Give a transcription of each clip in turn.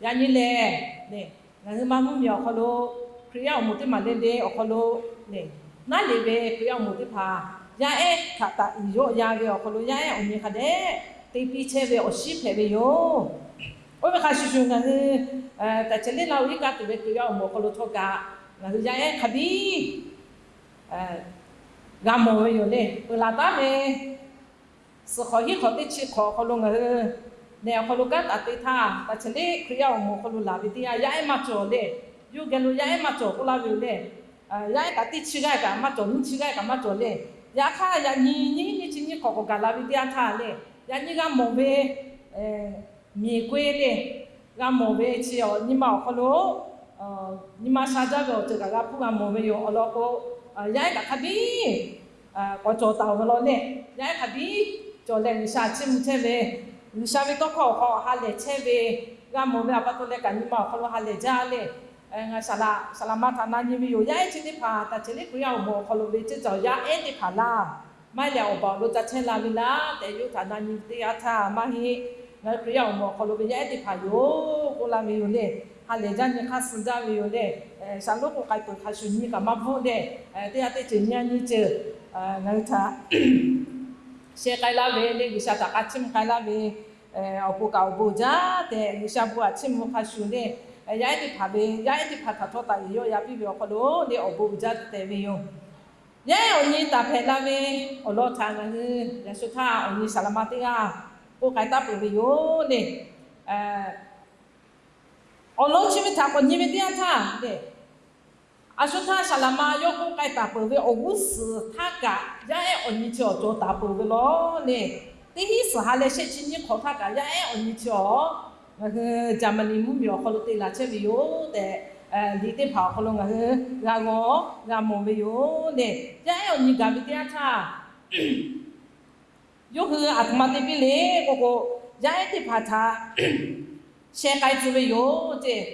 Yaꞈ nyi lehˬ, ngaˬ hui maˇ mvuhˇ miˬ awˬ hk'aw lo, Hkriꞈ yaˇ awˬ moˍ teˇ maˬ le le awˬ hk'aw lo, naˉ le ve Hkriꞈ yaˇ awˬ moˍ teˇ hpaˍ yaˇ ehˉ htaꞈ taꞈ uiˍ yawˆ ya ve awˬ hk'aw lo, yaˇ ehˉ awˬ nyi hk'a dehꞈ te piˇ chehˇ ve awˬ shinˉ hpehꞈ ve yoˬ. Oˇ ve hk'a shuˍ shuˍ ngaˬ hui, taˍ cheˍ leˉ laˇ oˇ iˉ kaˆ tuˬ ve Hkriꞈ yaˇ awˬ moˍ awˬ hk'aw lo htawˇ kaꞈ, ngaˬ hui yaˇ ehˉ hk'a biˇ g'a mawˬ ve yoˬ le. Peuˬ laˬ taˉ ve suhˍ hk'awꞈ hiˉ hk'awꞈ teˇ chi hk'awꞈ awˬ hk'aw lo ngaˬ hui nehˬ awˬ hk'aw lo kanˉ taˍ te htaˇ, taˍ cheˍ leˉ Hkriꞈ yaˇ awˬ moˍ awˬ hk'aw lo laˬ ve teˇ yanˇ, yaˇ ehˉ maˇ cawˬ le. Yawˇ geh lo yaˇ ehˉ maˇ cawˬ k'oˆ laˇ ve yoˬ le. Yaˇ ehˉ kaꞈ teˇ chi g'aˇ kaꞈ maˇ cawˬ, nyiˇ chi g'aˇ kaꞈ maˇ cawˬ le. Yaꞈ hk'aˇ yaꞈ nyi nyiˇ hinˉ nyiˇ chi nyiˇ hk'awꞈ k'awꞈ gaˬ la ve teˇ yanˇ htaˇ le, yaꞈ nyi g'a mawˬ ve miˬ k'oˆ le, g'a mawˬ ve chi awˬ nyi ma awˬ hk'aw lo nyi ma sha jaˇ ve awˬ ceuˬ kaꞈ g'a hpuˇ g'a mawˬ ve yoˬ. Awˬ lawn k'o, yaˇ ehˉ kaꞈ hk'a biˇ k'awꞈ cawˬ taˍ ve law le. Yaˇ ehˉ hk'a biˇ cawˬ leh G'uiˬsha chiˇ mvuh chehˇ ve, G'uiˬsha ve tawˇ hkawˇ awˬ hk'aw ha lehˬ chehˇ ve, g'a mawˬ ve a pa taw leh kaꞈ nyi ma awˬ hk'aw lo ha lehˬ jaˇ le. Ngaˬ saˍ laꞈ ma htaꞈ na nyi ve yoˬ. Yaˇ ehˉ chi teˇ hpaˍ taˍ cheˍ leˉ Hkriꞈ yaˇ awˬ moˍ awˬ hk'aw lo ve ceˇ caˬ yaˇ ehˉ teˇ hpaˍ laˇ, maˇ heˆ leh awˬ baˬ awˬ lo ca chehˇ la ve laˇ tehꞈ yawˇ htaꞈ na nyi ve teˇ yanˇ htaˇ maˇ heˆ. Ngaˬ hui Hkriꞈ yaˇ awˬ moˍ awˬ hk'aw lo ve yaˇ ehˉ teˇ hpaˍ yoˬ k'oˆ laˇ ve yoˬ le. Ha lehˬ jaˇ nyi hk'aˇ suh jaˇ ve yoˬ le. Shaˍlonˉ k'oˆ k'ai peuˬ hk'a shuˍ nyi kaꞈ maˇ bvuhˆ le. Teˇ g'aˇ teˇ ceuˬ nyi a nyi ceuˬ ngaˬ hui htaꞈ sheh k'ai laˇ ve le, G'uiˬsha htaꞈ k'a chiˇ mvuh k'ai laˇ ve awˬ pon kaꞈ awˬ bon jaˇ tehꞈ G'uiˬsha bon aꞈ chiˇ mvuh hk'a shuˍ le. Yaˇ ehˉ teˇ hpaˍ ve, yaˇ ehˉ teˇ hpaˍ htaꞈ htawˇ taꞈ uiˍ yawˆ ya piˇ ve awˬ hk'aw lo le awˬ bon uiˍ jaˇ te tehꞈ ve yoˬ. Yaˇ ehˉ awˬ nyi taˍ hpehꞈ la ve awˬ lawn htaꞈ ngaˬ hui yaꞈ shu htaˇ awˬ nyi saˍ laꞈ ma teˇ g'aˇ k'oˆ k'ai taˉ peuˬ ve yoˬ le. Awˬ lawn chi ve htaꞈ k'awꞈ nyi ve teˇ yanˇ htaˇ le, aˬ shu htaˇ saˍ laꞈ ma yawˇ k'oˆ k'ai taˍ peuˬ ve awˬ g'uˇ suhˍ htaˇ kaꞈ yaˇ ehˉ awˬ nyi chi awˬ cawˬ taˍ peuˬ ve law le. Teˇ hinˉ suhˍ ha leh shehˆ chi nyiˇ hk'awꞈ htaˇ kaꞈ yaˇ ehˉ awˬ nyi chi awˬ ngaˬ hui Jaˍmaˍniˆ mvuhˇmiˬ awˬ hk'aw lo te laˬ chehˇ ve yoˬ tehꞈ liꞈ teˇ hpaˍ awˬ hk'aw lo ngaˬ hui g'a g'aw g'a mawˬ ve yoˬ le. Yaˇ ehˉ awˬ nyi gaˬ ve teˇ yanˇ htaˇ yawˇ hui aˬ htoꞈ ma te piˇ le k'oˆ k'o, yaˇ ehˉ teˇ hpaˍ htaꞈ sheh k'ai tcuh ve yoˬ ceˇ.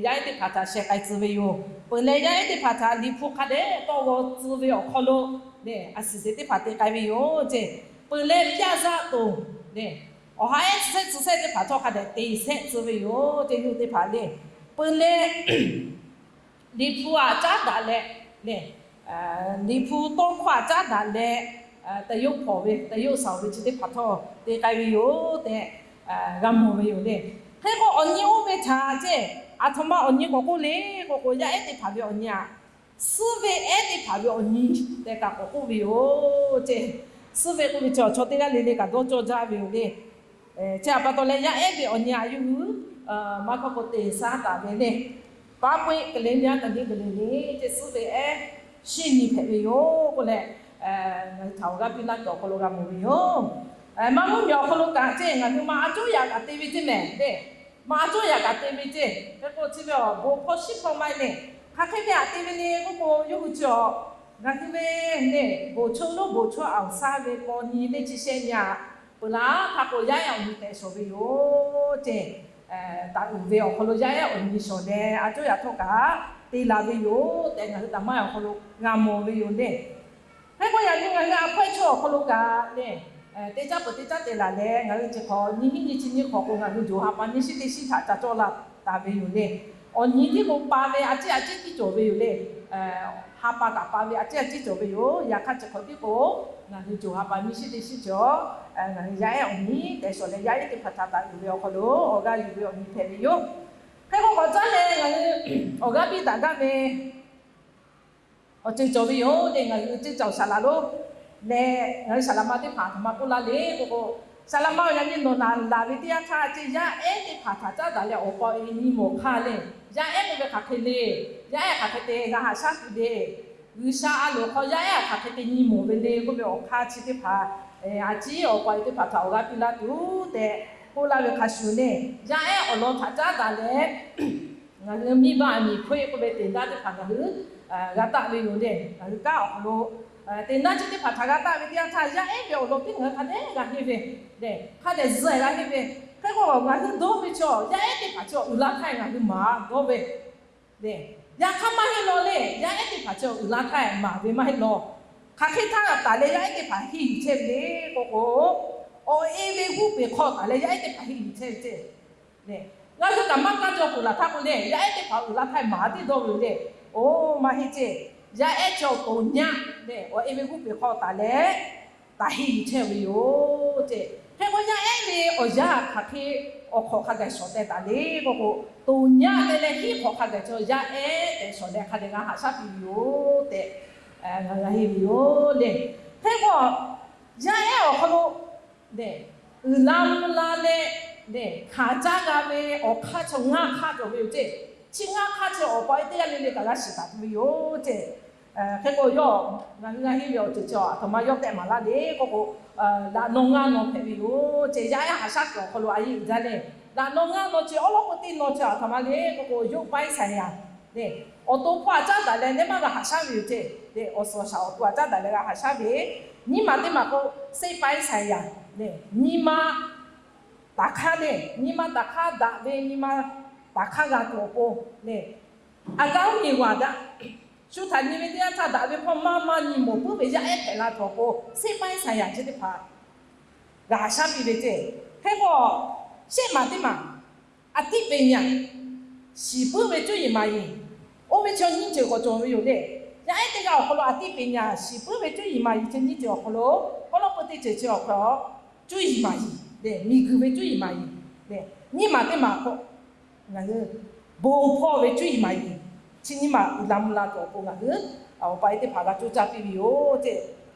Yaˇ ehˉ teˇ hpaˍ htaꞈ sheh k'ai tcuh ve yoˬ. Peuˬ leh yaˇ ehˉ teˇ hpaˍ htaꞈ liꞈ hpu hk'a dehꞈ tawˇ g'aw tcuh ve awˬ hk'aw lo le, a suhˍ teˇ hpaˍ te k'ai ve yoˬ ceˇ. Peuˬ leh pyaˇ zaˆ toˬ le, awˬ ha ehˉ tcuh sehˆ tcuh sehˆ teˇ hpaˍ htawˇ hk'a dehꞈ te sehˆ tcuh ve yoˬ ceˇ. Yawˇ hui teˇ hpaˍ le, peuˬ leh liꞈ hpu aꞈ caˉ daꞈ leh le, liꞈ hpu tawˇ hkawˇ aꞈ caˉ daꞈ leh, ta yawˇ hpawnˬ ve ta yawˇ shaˍ ve chi teˇ hpaˍ htawˇ te k'ai ve yoˬ tehꞈ g'a mawˬ ve yoˬ le. Hk'e k'o awˬ nyi oˇ ve htaꞈ ceˇ, aˬ htoꞈ ma awˬ nyi k'awꞈ k'oˆ le k'oˆ k'o, yaˇ ehˉ teˇ hpaˍ ve awˬ nyi aꞈ, suhˉ ve ehˉ teˇ hpaˍ ve awˬ nyi tehꞈ kaꞈ k'awꞈ k'oˆ ve yoˬ ceˇ. Suhˉ ve k'oˆ ve chi awˬ chaw teˇ g'aˇ le le kaꞈ dawˇ cawˇ jaˇ ve yoˬ le. Chi aꞈ pa taw leh yaˇ ehˉ ve awˬ nyi aꞈ yawˇ hui maˇ hkawˇ k'o te shaˉ taˍ ve le. Paˉ peuˆ kehˬ le nyi aˉ taˍ nyi kehˬ le le ceˇ, suhˉ ve ehˉ shinˉ nyi hpehꞈ ve yoˬ k'oˆ leh, ngaˬ hui htaꞈ awˬ g'aˇ piˇ laˇ tuˬ awˬ hk'aw lo g'a mawˬ ve yoˬ. Maˇ mvuhˇ miˬ awˬ hk'aw lo kaꞈ ceˇ, ngaˬ hui ma a coˉ yaꞈ kaꞈ te ve ceˇ mehˍ le. Ma a coˉ yaꞈ kaꞈ te ve ceˇ. Hk'e k'o chi ve awˬ bon hpawˇ shiˉ hpawˇ maˇ heˆ le. Hk'aˬ hk'e ve aꞈ te ve le k'oˆ k'o, yawˇ hui chi awˬ ngaˬ hui ve le, bon chawˇ lonˉ bon chawˇ awˬ shaˉ ve paw nyi teˇ chi shehˆ nyi aꞈ, peuˬ laˇ htaˇ k'o yaˇ ehˉ awˬ nyi tehꞈ shawˍ ve yoˬ ceˇ. Taꞈ uiˍ ve awˬ hk'aw lo yaˇ ehˉ awˬ nyi shawˍ leh a coˉ yaꞈ htawˇ kaꞈ te la ve yoˬ tehꞈ ngaˬ hui taˍ maˇ awˬ hk'aw lo g'a mawˬ ve yoˬ le. Hk'e k'o yaꞈ nyi ngaˬ hui a hpawehˇ chaw awˬ hk'aw lo kaꞈ le, te caˉ peuˬ te caˉ te laˬ leh ngaˬ hui chi hk'awꞈ nyiˇ hinˉ nyiˇ chi nyiˇ hk'awꞈ k'o ngaˬ hui joˬ ha pa nyiˇ shiˉ teˇ shiˉ htaꞈ ca cawˇ la taˍ ve yoˬ le. Awˬ nyi tiˉ k'o pa ve a ciˉ a ciˉ tiˉ cawˬ ve yoˬ le. Ha pa kaꞈ pa ve a ciˉ a ciˉ cawˬ ve yoˬ. Yaꞈ hk'aˇ chi hk'awꞈ tiˉ k'o ngaˬ hui joˬ ha pa nyiˇ shiˉ teˇ shiˉ cawˬ, ngaˬ hui yaˇ ehˉ awˬ nyi tehꞈ shawˍ leh yaˇ ehˉ teˇ hpaˍ htaꞈ taꞈ uiˍ ve awˬ hk'aw lo awˬ g'aˇ yuˬ ve awˬ nyi hpehꞈ ve yoˬ. Hk'e k'o k'awꞈ caˉ leh ngaˬ hui awˬ g'aˇ piˇ daꞈ gaˇ ve awˬ ceuˬ cawˬ ve yoˬ le. Ngaˬ hui ceˇ cawˬ saˍ laꞈ lonˉ leh ngaˬ hui saˍ laꞈ ma teˇ hpaˍ htaꞈ ma k'oˆ laˇ le k'o k'o, saˍ laꞈ ma yaꞈ nyi nawˬ naˍ laˬ ve teˇ yanˇ htaˇ ceˇ yaˇ ehˉ teˇ hpaˍ htaꞈ caˉ daꞈ leh awˬ pa e nyi mawˬ hk'aˇ le. Yaˇ ehˉ k'oˆ ve hk'aˬ hk'e le, yaˇ ehˉ hk'aˬ hk'e te g'a haꞈ shaˉ tuˬ le. G'uiˬsha a loˍ hk'aw yaˇ ehˉ hk'aˬ hk'e te nyi mawˬ ve le k'oˆ ve awˬ hk'aˇ chi teˇ hpaˍ, a ciˉ awˬ pa e teˇ hpaˍ htaꞈ awˬ g'aˇ piˇ laˇ tuˬ tehꞈ k'oˆ laˇ ve hk'a shuˍ le, yaˇ ehˉ awˬ lawn htaꞈ caˉ daꞈ leh Ngaˬ hui miˇ baˆ miˬ hkawehˇ k'oˆ ve te naˇ teˇ hpaˍ ngaˬ hui g'a taˆ ve yoˬ le. Ngaˬ hui kanˉ awˬ hk'aw lo te naˇ chi teˇ hpaˍ htaꞈ g'a taˆ ve teˇ yanˇ htaˇ, yaˇ ehˉ ve awˬ lawn teˇ ngaˬ hui hk'a dehꞈ g'a henˇ ve le, hk'a dehꞈ zuhˆ g'a henˇ ve. Hk'e k'o, ngaˬ hui dawˇ ve chaw yaˇ ehˉ teˇ hpaˍ chi awˬ uiˍ la htaˇ ngaˬ hui maˍ dawˇ ve le. Yaꞈ hk'aˇ maˇ heˆ law le, yaˇ ehˉ teˇ hpaˍ chi awˬ uiˍ la htaˇ maˍ ve maˇ heˆ law. Hk'aˬ hk'e htaˇ taˍ leh yaˇ ehˉ teˇ hpaˍ henˇ yuˬ chehˇ ve le k'oˆ k'o, awˬ e ve g'oˇ peˬ hk'aw taˍ leh yaˇ ehˉ teˇ hpaˍ henˇ yuˬ chehˇ ve ceˇ le. Ngaˬ hui kaꞈ maˇ kaˇ jaw k'oˍ laˬ htaˇ k'o le, yaˇ ehˉ teˇ hpaˍ uiˍ la htaˇ maˍ teˇ dawˇ ve le. Oˬ, maˇ heˆ ceˇ. Yaˇ ehˉ chi awˬ to nyaˆ le, awˬ e ve g'oˇ peˬ hk'aw taˍ leh taˍ henˇ yuˬ chehˇ ve yoˬ ceˇ. Hk'e k'o, yaˇ ehˉ ve awˬ yanˇ hk'aˬ hk'e awˬ hk'awꞈ hk'a gaˬ shawˍ teh taˍ le k'oˆ k'o, to nyaˆ te leh hiˉ hk'awꞈ hk'a gaˬ chaw yaˇ ehˉ tehꞈ shawˍ leh hk'a dehꞈ g'a haꞈ shaˉ piˇ ve yoˬ tehꞈ g'a henˇ ve yoˬ le. Hk'e k'o, yaˇ ehˉ awˬ hk'aw lo uiˍ la mvuh la leh hkanˍ caˇ g'a ve awˬ hk'aˇ chaw ngaˇ hk'aˇ cawˬ ve yoˬ ceˇ. Chi ngaˇ hk'aˇ chi awˬ pa e teˇ g'aˇ le le kaꞈ g'a shiˍ taˍ tuˬ ve yoˬ ceˇ. Hk'e k'o, yawˇ ngaˬ hui g'a henˇ ve awˬ ceuˬ chi aˬ htoꞈ ma yawˇ tehꞈ maˍ laˇ le k'oˆ k'o, laꞈ naw ngaˇ naw hpehꞈ ve yoˬ ceˇ. Yaˇ ehˉ haꞈ shaˉ kuiˬ awˬ hk'aw lo a yeˇ uiˍ jaˇ le. Laꞈ naw ngaˇ naw chi awˉ lawˉ k'o teˇ naw chi aˬ htoꞈ ma le k'oˆ k'o, ရုပ်ပိုင်းဆိုင်ရာ le, awˬ to hpawˇ a caˉ daꞈ leh nehˇ maˇ g'a haꞈ shaˉ ve yoˬ ceˇ le. Awˬ suhˍ awˬ shaˍ awˬ to a caˉ daꞈ leh g'a haꞈ shaˉ ve, nyiˇ maˬ teˇ maˬ k'o, စိတ်ပိုင်းဆိုင်ရာ le, nyi ma taˍ hk'aˇ le, nyi ma taˍ hk'aˇ daꞈ ve nyi ma taˍ hk'aˇ g'a tuˬ awˬ pon le, a gaˇ uˉ miˬ waˬ daꞈ, shu htaꞈ nyi ve teˇ yanˇ htaˇ daꞈ ve hpawˇ maˇ maˇ nyi mawˬ puiˉ ve yaˇ ehˉ hpehꞈ la tuˬ awˬ pon စိတ်ပိုင်းဆိုင်ရာ chi teˇ hpaˍ g'a haꞈ shaˉ piˇ ve ceˇ. Hk'e k'o, shehˆ maˬ teˇ maˬ အသိပညာ shiˍ puiˉ ve cuˇ yiˍ maˍ yiˍ, oˇ ve chaw nyiˇ ceuˬ k'awꞈ cawˬ ve yoˬ le. Yaˇ ehˉ teˇ g'aˇ awˬ hk'aw lo အသိပညာ shiˍ puiˉ ve cuˇ yiˍ maˍ yiˍ chi nyiˇ ceuˬ awˬ hk'aw lo, awˉ lawˉ peu teˇ ceuˬ chi awˬ hk'aw lo cuˇ yiˍ maˍ yiˍ le, miˬguiˬ ve cuˇ yiˍ maˍ yiˍ le, nyiˇ maˬ teˇ maˬ k'o, ngaˬ hui bon hpawˇ ve cuˇ yiˍ maˍ yiˍ, chi nyiˇ maˬ uiˍ la mvuh la tuˬ awˬ pon ngaˬ hui awˬ pa e teˇ hpaˍ g'a coˇ caˇ piˇ ve yoˬ ceˇ.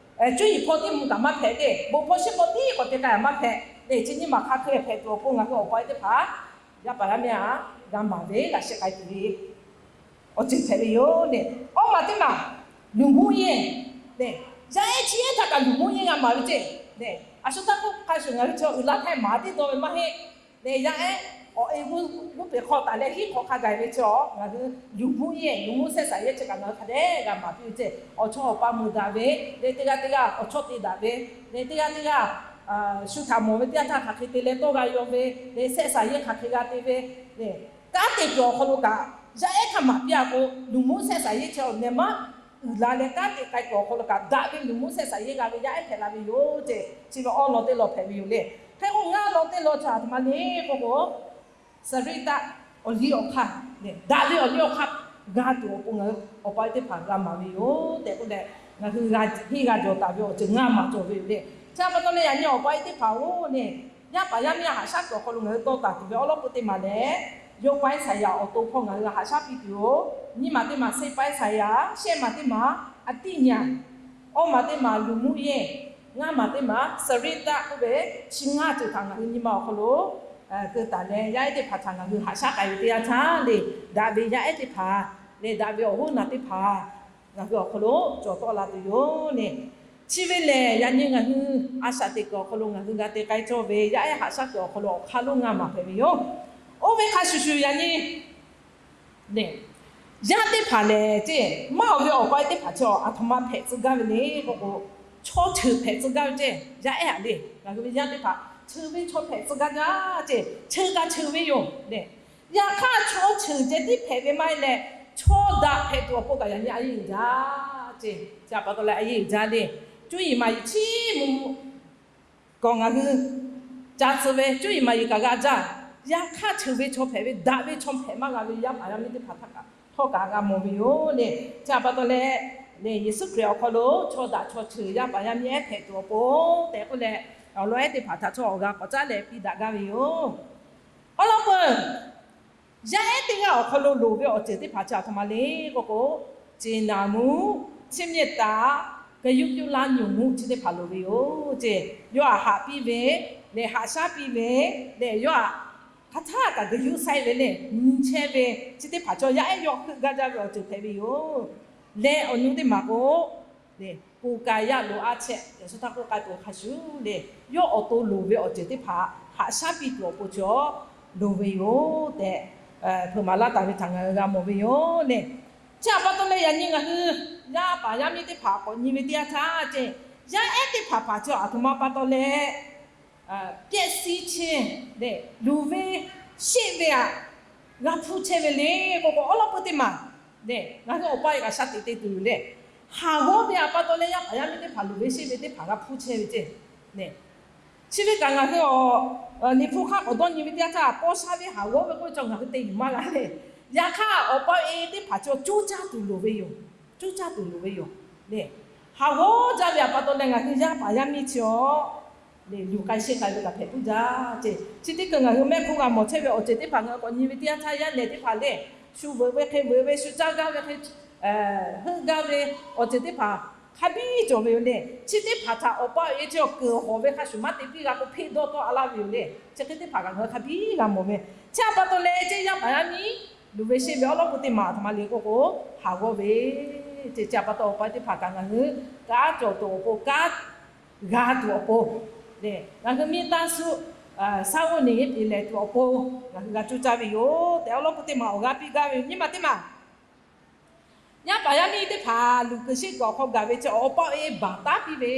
Cuˇ yiˍ hpawˇ teˇ mvuh kaꞈ maˇ hpehꞈ le, bon hpawˇ shiˉ hpawˇ tiˉ k'awꞈ te k'ai maˇ hpehꞈ le, chi nyiˇ maˬ hk'a hk'e hpehꞈ tuˬ awˬ pon ngaˬ hui awˬ pa e teˇ hpaˍ yaˇ paˍ yaˇ miˇ a g'a maˍ ve g'a shehˆ k'ai tuˬ ve awˬ ceuˬ hpehꞈ ve yoˬ le. Awˇ maˬ teˇ maˬ လူမှုရေး le, yaˇ ehˉ chi ehˉ htaꞈ kaꞈ လူမှုရေး g'a maˍ ve ceˇ le. A shu htaˇ k'oˆ hk'a shuˍ ngaˬ hui chaw uiˍ la htaˇ maˍ teˇ dawˇ ve maˇ heˆ le. Yaˇ ehˉ awˬ e g'oˇ peˬ hk'aw taˍ leh hiˉ hk'awꞈ hk'a gaˬ ve chi awˬ ngaˬ hui လူမှုရေး လူမှုဆက်ဆံရေး chi kaꞈ ngaˬ hui hk'a dehꞈ g'a maˍ piˇ ve ceˇ. Awˬ chawˇ awˬ pa mui daꞈ ve le, teˇ g'aˇ teˇ g'aˇ awˬ chawˇ te daꞈ ve le, teˇ g'aˇ teˇ g'aˇ shu htaꞈ mawˬ ve teˇ yanˇ htaˇ hk'aˬ hk'e te leh tawˇ g'a yaw ve le, ဆက်ဆံရေး hk'aˬ hk'e g'a te ve le, kanˉ te tuˬ awˬ hk'aw lo kaꞈ yaˇ ehˉ htaꞈ maˍ piˇ a k'o, လူမှုဆက်ဆံရေး chi awˬ nehˬ maˇ uiˍ la leh kanˉ te k'ai tuˬ awˬ hk'aw lo kaꞈ daꞈ ve လူမှုဆက်ဆံရေး g'a ve yaˇ ehˉ hpehꞈ la ve yoˬ ceˇ. Chi ve awˉ lawn teˇ lawn hpehꞈ ve yoˬ le. Hk'e k'o ngaˇ lawn teˇ lawn chi aˬ htoꞈ ma le k'oˆ k'o, စာရိတ္တ awˬ liˇ awˬ hk'aˇ le, daꞈ ve awˬ liˇ awˬ hk'aˇ g'a tuˬ awˬ pon ngaˬ hui awˬ pa e teˇ hpaˍ g'a maˍ ve yoˬ tehꞈ k'oˆ leh, ngaˬ hui g'a henˇ g'a jawˬ taˍ ve awˬ ceuˬ ngaˇ maˬ cawˬ ve yoˬ le. Chi pa taw leh yaꞈ nyi awˬ pa e teˇ hpaˍ oˬ le, yaˇ paˍ yaˇ miˇ a haꞈ shaˉ kuiˬ awˬ hk'aw lo ngaˬ hui tawˇ taˍ tuˬ ve awˉ lawˉ peu teˇ maˬ lehˬ, ရုပ်ပိုင်းဆိုင်ရာ awˬ to hpawˇ ngaˬ hui g'a haꞈ shaˉ piˇ tuˬ yoˬ. Nyiˇ maˬ teˇ maˬ စိတ်ပိုင်းဆိုင်ရာ, shehˆ maˬ teˇ maˬ အသိပညာ, awˇ maˬ teˇ maˬ လူမှုရေး, ngaˇ maˬ teˇ maˬ စာရိတ္တ k'oˆ ve, chi ngaˇ ceuˬ htaꞈ ngaˬ hui nyi ma awˬ hk'aw lo keu taˍ leh yaˇ ehˉ teˇ hpaˍ htaꞈ ngaˬ hui haꞈ shaˉ k'ai ve teˇ yanˇ htaˇ le, daꞈ ve yaˇ ehˉ teˇ hpaˍ le, daꞈ ve awˬ g'uˇ naˬ teˇ hpaˍ ngaˬ hui awˬ hk'aw lo cawˬ tawˆ la tuˬ yoˬ le. Chi ve lehˬ, yaꞈ nyi ngaˬ hui a shaꞈ teꞈ kuiˬ awˬ hk'aw lo ngaˬ hui g'a te k'ai cawˇ ve yaˇ ehˉ haꞈ shaˉ kuiˬ awˬ hk'aw lo awˬ hk'aˇ lonˉ ngaˇ maˬ hpehꞈ ve yoˬ. Oˇ ve hk'a shuˍ shuˍ yaꞈ nyi le, yaˇ teˇ hpaˍ lehˬ ceˇ, maˇ oˬ ve awˬ pa e teˇ hpaˍ chi aˬ htoꞈ ma hpehꞈ tcuh gaˇ ve le k'oˆ k'o, chaw cheuˬ hpehꞈ tcuh gaˇ ve ceˇ. Yaˇ ehˉ a le, ngaˬ hui ve yaˇ teˇ hpaˍ cheuˬ ve chaw hpehꞈ tcuh gaˇ jaˇ ceˇ. Cheuˬ kaꞈ cheuˬ ve yoˬ le. Yaꞈ hk'aˇ chaw cheuˬ ceh tiˉ hpehꞈ ve maˇ heˆ leh, chaw daꞈ hpehꞈ tuˬ awˬ pon kaꞈ yaꞈ nyi a yeˇ uiˍ jaˇ ceˇ. Chi pa taw leh a yeˇ uiˍ jaˇ le. Cuˇ yiˍ maˍ yiˍ chi mvuhˇ k'awꞈ ngaˬ hui ca tcuh ve cuˇ yiˍ maˍ yiˍ kaꞈ g'a jaˇ. Yaꞈ hk'aˇ cheuˬ ve chaw hpehꞈ ve, daꞈ ve chaw hpehꞈ maˇ g'a ve yaˇ paˍ yaˇ miˇ teˇ hpaˍ htaꞈ kaꞈ htawˇ kaꞈ g'a mawˬ ve yoˬ le. Chi pa taw leh le, Yeˍsuˆ Hkriꞈ awˬ hk'aw lo chaw daꞈ chaw cheuˬ yaˇ paˍ yaˇ miˇ ehˉ hpehꞈ tuˬ awˬ pon tehꞈ k'oˆ leh, awˬ lawn ehˉ teˇ hpaˍ htaꞈ chaw awˬ g'a k'awꞈ caˉ leh piˇ daꞈ gaˇ ve yoˬ. Awˬ lawn peuˬ, yaˇ ehˉ teˇ g'aˇ awˬ hk'aw lo loˍ ve awˬ ceuˬ teˇ hpaˍ chi aˬ htoꞈ ma le k'oˆ k'o, ကျေနာ်မှု, ချစ်မြတ်တာ, ဂရုပြုလာမှု chi teˇ hpaˍ loˍ ve yoˬ ceˇ. Yawˇ htaꞈ haꞈ piˇ ve leh haꞈ shaˉ piˇ ve leh, yawˇ htaꞈ hk'aˬ htaˇ kaꞈ ဂရုစိုက် ve leh nyi chehˇ ve, chi teˇ hpaˍ chaw yaˇ ehˉ yawˇ heuˆ gaˇ jaˇ ve awˬ ceuˬ hpehꞈ ve yoˬ. Leh awˬ nu teˇ maˬ k'o, le, ကိုယ်ကာယ လိုအပ်ချက် yaꞈ suh htaˇ k'oˆ k'ai tuˬ hk'a shuˍ le, yawˇ awˬ to loˍ ve awˬ ceuˬ teˇ hpaˍ haꞈ shaˉ piˇ tuˬ awˬ pon cawˬ loˍ ve yoˬ tehꞈ hpeuꞈ maˍ laˇ taˍ ve htaꞈ ngaˬ hui g'a mawˬ ve yoˬ le. Chi htaꞈ pa taw leh yaꞈ nyi ngaˬ hui yaˇ paˍ yaˇ miˇ teˇ hpaˍ k'awꞈ nyi ve teˇ yanˇ htaˇ ce, yaˇ ehˉ teˇ hpaˍ hpaˍ chi aˬ htoꞈ ma pa taw leh pehˆ siˉ chehˇ lehˬ, luˬ ve sheˆ ve aꞈ g'a hpuˇ chehˇ ve le k'o k'o, awˉ lawˉ peu teˇ maˬ lehˬ ngaˬ hui awˬ pa e kaꞈ sha teꞈ te tuˬ lehˬ, haˍ g'awˇ ve aꞈ pa taw leh yaˇ paˍ yaˇ miˇ teˇ hpaˍ luˬ ve sheˆ ve teˇ hpaˍ g'a hpuˇ chehˇ ve ce. Chi ve kaꞈ ngaˬ hui awˬ Liꞈ hpu hk'aˇ k'awꞈ dawˇ nyi ve teˇ yanˇ htaˇ, paw sha ve haˍ g'awˇ ve k'oˆ ve chaw ngaˬ hui te yuˬ maˇ g'a le. Yaꞈ hk'aˇ awˬ pa e teˇ hpaˍ chi coˇ caˇ tuˬ loˍ ve yoˬ. Coˇ caˇ tuˬ loˍ ve yoˬ le. Haˍ g'awˇ jaˇ ve aꞈ pa taw leh ngaˬ hui yaˇ paˍ yaˇ miˇ chi awˬ le luˬ k'ai sheˆ k'ai ve kaꞈ hpehꞈ tuˬ jaˇ ce. Chi teˇ hkui ngaˬ hui mehˆ hk'oˆ g'a mawˬ chehˇ ve awˬ ceuˬ teˇ hpaˍ ngaˬ hui k'awꞈ nyi ve teˇ yanˇ htaˇ, yaˇ nehˬ teˇ hpaˍ lehˬ shu veuꞈ ve hk'e veuꞈ ve, shu caˇ gaˇ ve hk'e heuˆ gaˇ ve awˬ ceuˬ teˇ hpaˍ hk'a biˇ cawˬ ve yoˬ le. Chi teˇ hpaˍ htaꞈ awˬ pa awˬ e chi awˬ kuiˬ hawˬ ve hk'a shuˍ maˇ te piˇ g'a k'o, hpeˆ dawˇ tawˆ a laˇ ve yoˬ le. Chi hk'e teˇ hpaˍ kaꞈ ngaˬ hui hk'a biˇ g'a mawˬ ve. Chi aꞈ pa taw leh ce, yaˇ paˍ yaˇ miˇ luˬ ve sheˆ ve awˉ lawˉ peu teˇ maˬ aˬ htoꞈ ma le k'oˆ k'o, haˍ g'awˇ ve ce. Chi aꞈ pa taw awˬ pa teˇ hpaˍ kaꞈ ngaˬ hui kanˉ cawˬ tuˬ awˬ pon, kanˉ g'a tuˬ awˬ pon le, ngaˬ hui miˇ taˇ suhˆ saˉ g'oˇ neˬ yeˇ peˍ lehˬ tuˬ awˬ pon ngaˬ hui g'a coˇ caˇ ve yoˬ tehꞈ, awˉ lawˉ peu teˇ maˬ awˬ g'aˇ piˇ gaˇ ve yoˬ. Nyi ma teˇ maˬ, yaˇ paˍ yaˇ miˇ teˇ hpaˍ luˬ kuiˬ sheˆ kuiˬ awˬ hk'aw gaˬ ve ce, awˬ pa awˬ e baˬ taˉ piˇ ve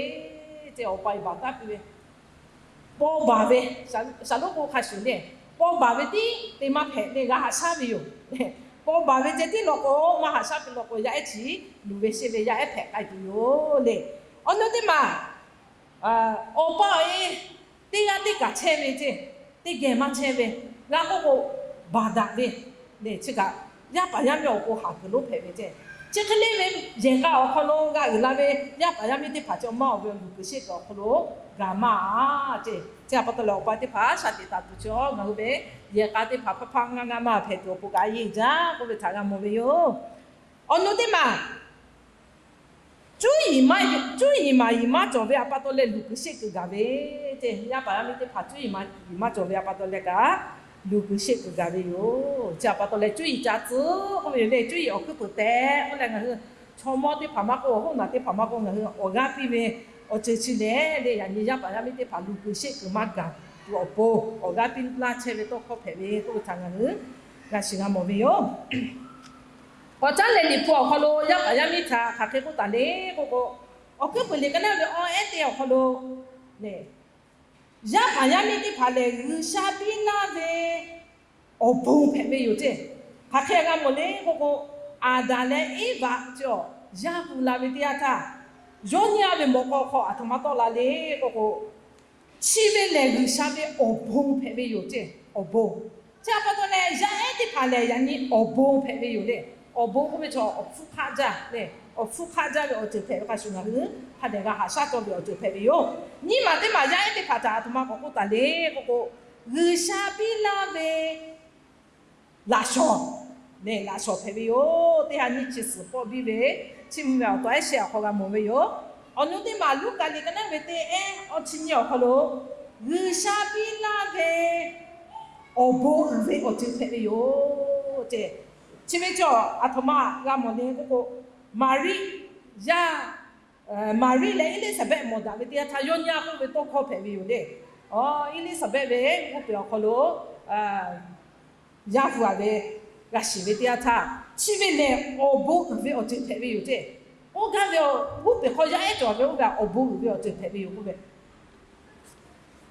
ce. Awˬ pa awˬ e baˬ taˉ piˇ ve, paw baˬ ve, shaˍ lonˉ k'o hk'a shuˍ le, paw baˬ ve tiˉ te maˇ hpehꞈ le, g'a haꞈ shaˉ ve yoˬ. Paw baˬ ve ceh tiˉ law k'o, maˇ haꞈ shaˉ piˇ law k'o, yaˇ ehˉ chi luˬ ve sheˆ ve yaˇ ehˉ hpehꞈ k'ai tuˬ yoˬ le. Awˬ nu teˇ maˬ, awˬ pa awˬ e teˇ g'aˇ teˇ kaˬ chehˇ ve ce, teˇ geh maˇ chehˇ ve, g'a k'oˆ k'o, baˬ daꞈ ve le. Chi kaꞈ yaˇ paˍ yaˇ miˇ awˬ pon haˍ kuiˬ lonˉ hpehꞈ ve ce. Chi hk'e le ve, yehˬ k'a awˬ hk'aw lo g'a uiˍ la ve yaˇ paˍ yaˇ miˇ teˇ hpaˍ chi awˬ maˇ awˬ ve luˬ kuiˬ sheˆ kuiˬ awˬ hk'aw lo gaˬ maˇ a ce. Chi aꞈ pa taw leh awˬ pa teˇ hpaˍ shaˍ teꞈ taˍ tuˬ chi ngaˬ hui ve yehˬ k'a teˇ hpaˍ hpaˇ hpaˇ ngaˇ ngaˇ maˇ hpehꞈ tuˬ awˬ pon kaꞈ a yeˇ jaˇ k'oˆ ve htaꞈ g'a mawˬ ve yoˬ. Awˬ nu teˇ maˬ, cuˉ yiˍ maˍ yiˍ maˇ cawˬ ve aꞈ pa taw leh luˬ kuiˬ sheˆ kuiˬ gaˬ ve ce. Yaˇ paˍ yaˇ miˇ teˇ hpaˍ cuˉ yiˍ maˍ yiˍ maˇ cawˬ ve aꞈ pa taw leh kaꞈ luˬ kuiˬ sheˆ kuiˬ gaˬ ve yoˬ. Chi aꞈ pa taw leh cuˉ yiˍ ca tcuh k'oˆ ve yoˬ le. Cuˉ yiˍ awˬ hkuiˉ peuˍ tehꞈ k'oˆ leh ngaˬ hui chaw mawˇ teˇ hpaˍ maˇ k'oˆ, awˬ hoˉ naˬ teˇ hpaˍ maˇ k'oˆ, ngaˬ hui awˬ g'aˇ piˇ ve awˬ ceuˬ chi lehˬ le, yaꞈ nyi yaˇ paˍ yaˇ miˇ teˇ hpaˍ luˬ kuiˬ sheˆ kuiˬ maˇ gaˬ tuˬ awˬ pon awˬ g'aˇ piˇ laˇ chehˇ ve tawˇ hkawˇ hpehꞈ ve k'oˆ ve htaꞈ ngaˬ hui g'a shiˍ g'a mawˬ ve yoˬ. K'awꞈ caˉ leh Liꞈ hpu awˬ hk'aw lo yaˇ paˍ yaˇ miˇ htaꞈ hk'aˬ hk'e k'oˆ taˍ le k'oˆ k'o, awˬ hkuiˉ peuˍ liꞈ ka naˉ ve awˬ ehˉ teˇ awˬ hk'aw lo le, yaˇ paˍ yaˇ miˇ teˇ hpaˍ lehˬ G'uiˬsha piˇ laˇ ve awˬ bon hpehꞈ ve yoˬ ce. Hk'aˬ hk'e g'a mawˬ le k'oˆ k'o, Aˍdanˍ leh Eˇvaꞈ chi awˬ yaˇ hu la ve teˇ yanˇ htaˇ, yawˇ nyi a ve mawꞈ k'aw hk'aw aˬ htoꞈ ma tawˆ la le k'oˆ k'o, chi ve lehˬ G'uiˬsha ve awˬ bon hpehꞈ ve yoˬ ce. Awˬ bon. Chi aꞈ pa taw leh yaˇ ehˉ teˇ hpaˍ lehˬ yaꞈ nyi awˬ bon hpehꞈ ve yoˬ le. Awˬ bon k'oˆ ve chaw awˬ hpfuhˇ hk'aˆ jaˇ le. Awˬ hpfuhˇ hk'aˆ jaˇ ve awˬ ceuˬ hpehꞈ ve hk'a shuˍ ngaˬ hui hk'a dehꞈ g'a haꞈ shaˉ cawˇ ve awˬ ceuˬ hpehꞈ ve yoˬ. Nyiˇ maˬ teˇ maˬ yaˇ ehˉ teˇ hpaˍ htaꞈ aˬ htoꞈ ma k'awꞈ k'oˆ taˍ le k'oˆ k'o, G'uiˬsha piˇ laˇ ve laꞈ shawˍ lehˬ laꞈ shawˍ hpehꞈ ve yoˬ. Teˇ ha nyiˇ chi suhˍ pawˆ biˇ ve, chiˇ mvuh ve awˬ taw ehˉ shehˆ awˬ hk'aw g'a mawˬ ve yoˬ. Awˬ nu teˇ maˬ Luˉkaꞈ liꞈ ka naˉ ve teˇ ehˉ awˇ chi nyiˇ awˬ hk'aw lo, G'uiˬsha piˇ laˇ ve awˬ bon uiˍ ve awˬ ceuˬ hpehꞈ ve yoˬ ce. Chi ve chaw aˬ htoꞈ ma g'a mawˬ le k'oˆ k'o, Maˍriˆ yaˇ, Maˍriˆ leh Eˇliˇsaˍbehˆ mawˬ daꞈ ve teˇ yanˇ htaˇ yawˇ nyi a k'oˆ ve tawˇ hkawˇ hpehꞈ ve yoˬ le. Eˇliˇsaˍbehˆ ve g'oˇ peˬ awˬ hk'aw lo yaˇ hu a ve g'a shiˍ ve teˇ yanˇ htaˇ, chi ve lehˬ awˬ bon uiˍ ve awˬ ceuˬ hpehꞈ ve yoˬ ce. Oˇ gaˇ ve g'oˇ peˬ hk'aw yaˇ ehˉ cawˬ ve oˇ ve awˬ bon uiˍ ve awˬ ceuˬ hpehꞈ ve yoˬ k'oˆ ve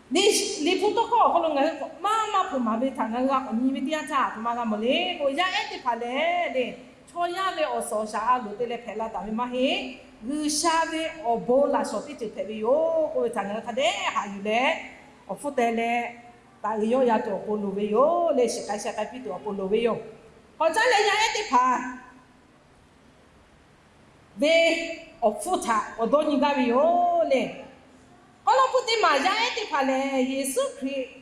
Liꞈ hpu tawˇ hkawˇ awˬ hk'aw lo ngaˬ hui maˇ maˇ hpeuꞈ maˍ ve htaꞈ ngaˬ hui g'a k'awꞈ nyi ve teˇ yanˇ htaˇ aˬ htoꞈ ma g'a mawˬ le k'o, yaˇ ehˉ teˇ hpaˍ lehˬ le, chaw yaˇ ve awˬ suhˍ awˬ shaˍ a loˍ te leh hpehꞈ la taˍ ve maˇ heˆ. G'uiˬsha ve awˬ bon laꞈ shawˍ teˇ ceuˬ hpehꞈ ve yoˬ k'oˆ ve htaꞈ ngaˬ hui hk'a dehꞈ haꞈ yuˬ leh, awˬ hpfuhˇ teh leh, taˍ uiˍ yawˇ ya tuˬ awˬ pon loˍ ve yoˬ le. Shiˍ k'ai sheh k'ai piˇ tuˬ awˬ pon loˍ ve yoˬ. K'awꞈ caˉ leh yaˇ ehˉ teˇ hpaˍ ve awˬ hpfuhˇ htaꞈ k'awꞈ dawˇ nyi gaˇ ve yoˬ le. Awˉ lawˉ hpu teˇ maˬ yaˇ ehˉ teˇ hpaˍ lehˬ, Yeˍsuˆ Hkriꞈ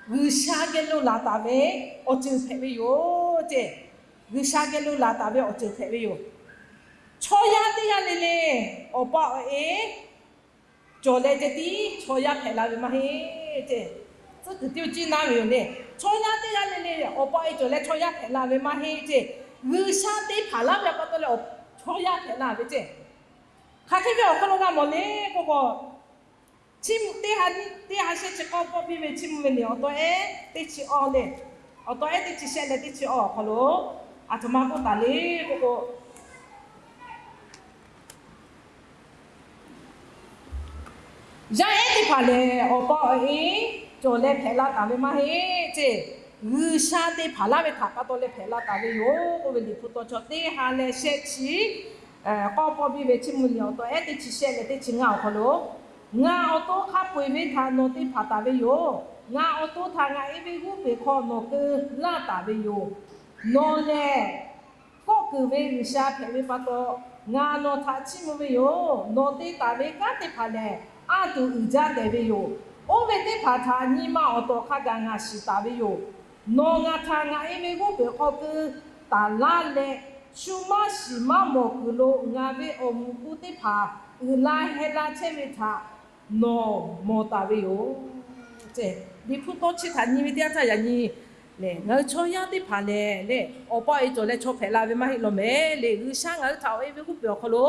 G'uiˬsha geh lo laˬ taˍ ve awˬ ceuˬ hpehꞈ ve yoˬ ce. G'uiˬsha geh lo laˬ taˍ ve awˬ ceuˬ hpehꞈ ve yoˬ. Chaw yaˇ teˇ g'aˇ le le, awˬ pa awˬ e cawˬ leh ceh tiˉ chaw yaˇ hpehꞈ la ve maˇ heˆ ce. Tcuhˉ kuiˬ tiˇ oˇ ciˉ naˇ ve yoˬ le. Chaw yaˇ teˇ g'aˇ le le, awˬ pa awˬ e cawˬ leh chaw yaˇ hpehꞈ la ve maˇ heˆ ce. G'uiˬsha te hpanˍ laˇ ve aꞈ pa taw leh chaw yaˇ hpehꞈ la ve ce. Hk'aˬ hk'e ve awˬ hk'aw lo g'a mawˬ le k'oˆ k'o, teˇ ha teˇ ha shehˆ chi k'awˇ pawˆ piˇ ve chiˇ mvuh ve liꞈ awˬ taw ehˉ teˇ chi awˇ le. Awˬ taw ehˉ teˇ chi shehˆ leh teˇ chi awˬ awˬ hk'aw lo aˬ htoꞈ ma k'oˆ taˍ le k'oˆ k'o, yaˇ ehˉ teˇ hpaˍ lehˬ, awˬ pa awˬ e cawˬ leh hpehꞈ la taˍ ve maˇ heˆ ceˇ. G'uiˬsha te hpanˍ laˇ ve htaꞈ pa taw leh hpehꞈ la taˍ ve yoˬ k'oˆ ve Liꞈ hpu taw chaw teˇ ha leh shehˆ chi k'awˇ pawˆ biˇ ve Chiˇ mvuh liꞈ awˬ taw ehˉ teˇ chi shehˆ leh teˇ chi ngaˇ awˬ hk'aw lo, Ngaˬ awˬ to hk'a peu eˬ ve htaꞈ nawˬ te hpanˍ taˍ ve yoˬ. Ngaˬ awˬ to htaꞈ ngaˬ e ve g'oˇ peˬ hk'aw nawˬ keu laˇ taˍ ve yoˬ. Nawˬ lehˬ kawˆ kuiˬ ve G'uiˬsha hpehꞈ ve pa taw, ngaˬ nawˬ htaꞈ chiˇ mvuh ve yoˬ. Nawˬ te taˍ ve kanˉ teˇ hpaˍ lehˬ, anˇ tuˬ uiˍ jaˇ tehˬ ve yoˬ. Oˇ ve teˇ hpaˍ htaꞈ nyi ma awˬ tawˍ hk'a gaˬ ngaˬ shiˍ taˍ ve yoˬ. Nawˬ ngaˬ htaꞈ ngaˬ e ve g'oˇ peˬ hk'aw keu taˍ laˇ leh, shu maˇ shiˍ maˇ mawˬ kuiˬ lo ngaˬ ve awˬ muꞈ ku teˇ hpaˍ uiˍ la heh la chehˇ ve htaꞈ nawˬ mawˬ taˍ ve yoˬ. Liꞈ hpu tawˇ chi htaꞈ nyi ve teˇ yanˇ htaˇ yaꞈ nyi lehˬ, ngaˬ hui chaw yaˇ teˇ hpaˍ lehˬ lehˬ, awˬ pa awˬ e cawˬ leh chaw hpehꞈ la ve maˇ heˆ law mehˍ le. G'uiˬsha ngaˬ hui htaꞈ awˬ e ve g'oˇ peˬ awˬ hk'aw lo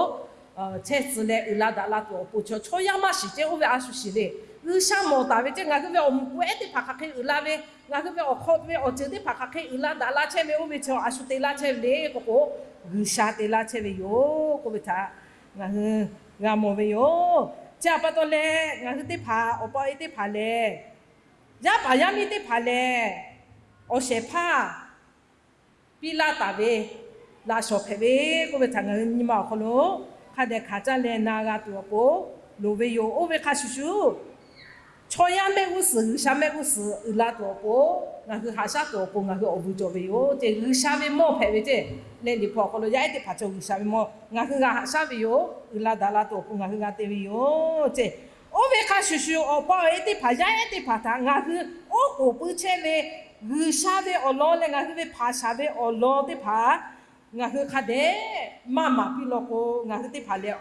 chehˇ tcuh leh uiˍ la daꞈ la tuˬ awˬ pon chaw, chaw yaˇ maˇ shiˍ ceˇ, oˇ ve a shu shiˍ le. G'uiˬsha mawˬ taˍ ve ceˇ, ngaˬ hui ve awˬ muꞈ ku ehˉ teˇ hpaˍ hk'aˬ hk'e uiˍ la ve, ngaˬ hui ve awˬ hk'aw ve awˬ ceuˬ teˇ hpaˍ hk'aˬ hk'e uiˍ la daꞈ la chehˇ ve, oˇ ve chaw a shu te laˇ chehˇ ve le k'oˆ k'o, G'uiˬsha te laˇ chehˇ ve yoˬ k'oˆ ve htaꞈ ngaˬ hui g'a mawˬ ve yoˬ. Chi htaꞈ pa taw leh ngaˬ hui teˇ hpaˍ, awˬ pa awˬ e teˇ hpaˍ lehˬ, yaˇ paˍ yaˇ miˇ teˇ hpaˍ lehˬ, awˬ shehˍ hpaˇ piˇ laˇ taˍ ve laꞈ shawˍ hpehꞈ ve k'oˆ ve htaꞈ ngaˬ hui nyi ma awˬ hk'aw lo hk'a dehꞈ hkanˍ caˇ leh na g'a tuˬ awˬ pon loˍ ve yoˬ. Oˇ ve hk'a shuˍ shuˍ, chaw yaˇ mehˆ g'uˇ suhˍ G'uiˬsha mehˆ g'uˇ suhˍ uiˍ la tuˬ awˬ pon, ngaˬ hui haꞈ shaˉ tuˬ awˬ pon ngaˬ hui awˬ vuiˬ cawˬ ve yoˬ ceˇ. G'uiˬsha ve mawˇ hpehꞈ ve ceˇ leh, Liꞈ hpu awˬ hk'aw lo yaˇ ehˉ teˇ hpaˍ chaw G'uiˬsha ve mawˇ ngaˬ hui g'a haꞈ shaˉ ve yoˬ. Uiˍ la daꞈ la tuˬ awˬ pon ngaˬ hui g'a te ve yoˬ ceˇ. Oˇ ve hk'a shuˍ shuˍ, awˬ pa awˬ e teˇ hpaˍ yaˇ ehˉ teˇ hpaˍ htaꞈ ngaˬ hui oˉ k'oˍ pui chehˇ ve G'uiˬsha ve awˬ lawn leh ngaˬ hui ve hpaˍ shaˍ ve awˬ lawn teˇ hpaˍ ngaˬ hui hk'a dehꞈ maˇ maˍ piˇ law k'o, ngaˬ hui teˇ hpaˍ lehˬ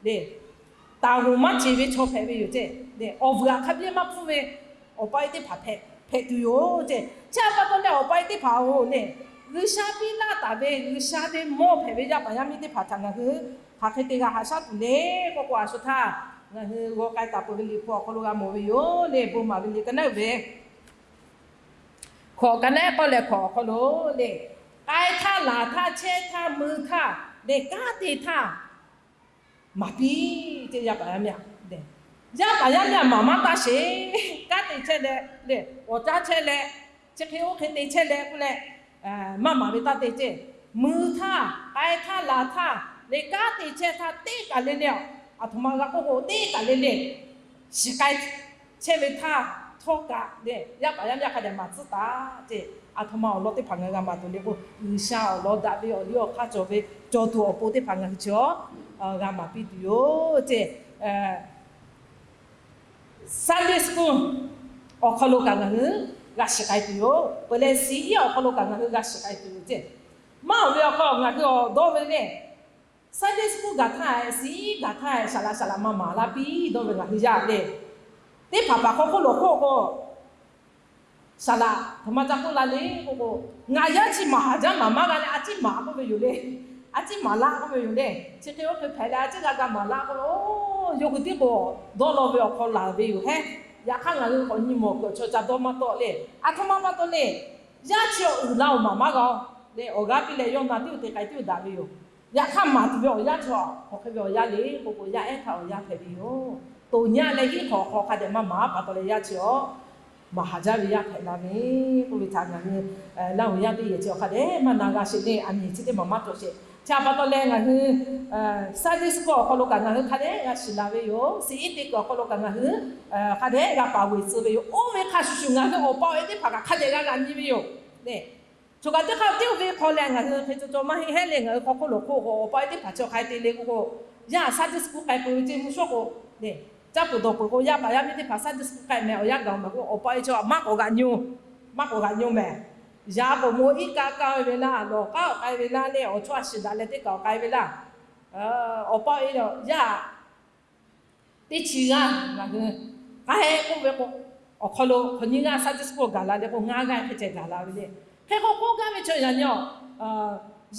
le, taˍ g'oˍ maˇ ceˬ ve chaw hpehꞈ ve yoˬ ceˇ. Awˬ vuiˬ aꞈ hk'a biˇ maˇ hpfuhˇ ve awˬ pa awˬ e teˇ hpaˍ hpehꞈ tuˬ yoˬ ceˇ. Chi htaꞈ pa taw leh awˬ pa awˬ e teˇ hpaˍ-oˬ le, G'uiˬsha piˇ laˇ taˍ ve G'uiˬsha ve mawˇ hpehꞈ ve yaˇ paˍ yaˇ miˇ teˇ hpaˍ htaꞈ ngaˬ hui hk'aˬ hk'e te g'a haꞈ shaˉ tuˬ le k'oˆ k'o, a shu htaˇ ngaˬ hui g'aw k'ai taˍ peuˬ ve Liꞈ hpu awˬ hk'aw lo g'a mawˬ ve yoˬ le. Bon maˍ ve liꞈ ka naˉ ve hkawꞈ ka naˉ pawˆ leh hkawꞈ awˬ hk'aw lo le, k'ai htaˇ, laˬ htaˇ, chehˇ htaˇ, mui htaˇ le, kanˉ te htaˇ maˍ piˇ ceˇ. Yaˇ paˍ yaˇ miˇ aꞈ, yaˇ paˍ yaˇ miˇ aꞈ maˍ maˇ taˇ sheˍ. Kanˉ te chehˇ leh le, awˬ caˉ chehˇ leh, chi hk'e oˇ hk'e te chehˇ leh k'oˆ leh, maˇ maˍ ve taˇ te ceˇ. Mui htaˇ, k'ai htaˇ, laˬ htaˇ le, kanˉ te chehˇ htaˇ teˇ kaˬ le le, aˬ htoꞈ ma g'a k'oˆ k'o teˇ kaˬ le le shiˍ k'ai chehˇ ve htaˇ htawˇ kaꞈ le, yaˇ paˍ yaˇ miˇ aꞈ hk'a dehꞈ maˍ tcuhˉ taˍ ceˇ. Aˬ htoꞈ ma awˬ lawn teˇ hpaˍ ngaˬ hui g'a maˍ tuˬ le k'o, G'uiˬsha awˬ lawn daꞈ ve awˬ liˇ awˬ hk'aˇ cawˬ ve cawˬ tuˬ awˬ pon teˇ hpaˍ ngaˬ hui chi awˬ g'a maˍ piˇ tuˬ yoˬ ceˇ. Sunday school awˬ hk'aw lo kaꞈ ngaˬ hui g'a shiˍ k'ai tuˬ yoˬ. Peuˬ leh C E awˬ hk'aw lo kaꞈ ngaˬ hui g'a shiˍ k'ai tuˬ yoˬ ceˇ. Maˇ oˬ ve awˬ hk'aw ngaˬ hui awˬ dawˇ ve le, Sunday school gaˬ htaˇ, C E gaˬ htaˇ, saˍ laꞈ saˍ laꞈ ma maˍ laˇ piˇ dawˇ ve ngaˬ hui yaˇ le. Teˇ hpaˍ hpaˍ hk'aw hk'oˆ lo hk'oˆ k'o, saˍ laꞈ htoꞈ ma ca k'oˆ la le k'oˆ k'o, ngaˬ yaˇ chi maˍ haˍ jaˇ maˍ maˇ g'a leh a ciˉ maˍ k'oˆ ve yoˬ le. A ciˉ maˍ laˇ k'oˆ ve yoˬ le. Chi hk'e oˇ hk'e hpehꞈ leh a ciˉ g'a ga maˍ laˇ k'oˆ ve, oˇ yawˇ hui tiˉ k'o dawˇ law ve awˬ hk'aw laˬ ve yoˬ hehˉ. Yaꞈ hk'aˇ ngaˬ hui k'awꞈ nyi mawˬ kuiˬ chaw ca dawˇ maˇ tawˆ le. Aˬ htoꞈ ma pa taw le, yaˇ chi awˬ uiˍ la awˬ maˍ maˇ g'a le, awˬ g'aˇ piˇ leh yawˇ na tiˉ oˇ te k'ai tiˉ oˇ daꞈ ve yoˬ. Yaꞈ hk'aˇ maˍ tuˬ ve awˬ yanˇ chi awˬ hk'aw hk'e ve awˬ yanˇ le k'oˆ k'o, yaˇ ehˉ htaꞈ awˬ yanˇ hpehꞈ ve yoˬ. Toꞈ nyi a leh hiˉ hk'awꞈ hk'aw hk'a dehꞈ maˇ maˍ pa taw leh yaˇ chi awˬ maˍ haˍ jaˇ ve yaˇ hpehꞈ la ve k'oˆ ve htaꞈ ngaˬ hui Laˇ huˍ yaˇ teˇ yehˬ chi awˬ hk'a dehꞈ maˇ na g'a sheˍ le, aˬ miˍ chi teˇ maˬ maˇ cawˬ sheˍ. Chi htaꞈ pa taw leh ngaˬ hui Sunday school awˬ hk'aw lo kaꞈ ngaˬ hui hk'a dehꞈ g'a shiˍ la ve yoˬ. C E teˇ kuiˬ awˬ hk'aw lo kaꞈ ngaˬ hui hk'a dehꞈ g'a paˍ vuiˬ tcuh ve yoˬ. Oˇ ve hk'a shuˍ shuˍ ngaˬ hui awˬ pa awˬ e teˇ hpaˍ kaꞈ hk'a dehꞈ g'a g'a nyi ve yoˬ le. Choˬ kaꞈ teˇ hk'a tiˉ oˇ ve hk'aw leh ngaˬ hui hk'e caw caw maˇ heˆ hehˉ le, ngaˬ hui hk'aw hk'oˆ lo hk'oˆ k'o awˬ pa awˬ e teˇ hpaˍ chi awˬ hk'a te le k'oˆ k'o, yaˇ Sunday school k'ai peuˬ ve ceˇ mvuhˇ shawˉ k'o le, caˇ peuˬ dawˬ peuˬ k'o yaˇ paˍ yaˇ miˇ teˇ hpaˍ Sunday school k'ai mehˍ awˬ yanˇ gaˬ mehˍ k'o, awˬ pa awˬ e chi maˇ k'awꞈ g'aꞈ nyi, maˇ k'awꞈ g'aꞈ nyi mehˍ. Yaꞈ k'oꞈ mo iˉ kaˆ kaˇ ve laˇ, lawˬ k'aˉ awˬ k'ai ve laˇ le, awˬ chawˇ a shiˍ daꞈ leh teˇ kaˬ awˬ k'ai ve laˇ. Awˬ pa awˬ e yaˇ teˇ chi g'aˇ ngaˬ hui k'ai k'oˆ ve k'o, awˬ hk'aw lo hk'awꞈ nyiˇ g'aˇ Sunday school gaˬ la le k'o, ngaˇ g'aˇ hk'e ceh gaˬ la ve le. Hk'e k'o k'oˆ gaˇ ve chaw yaꞈ nyi a,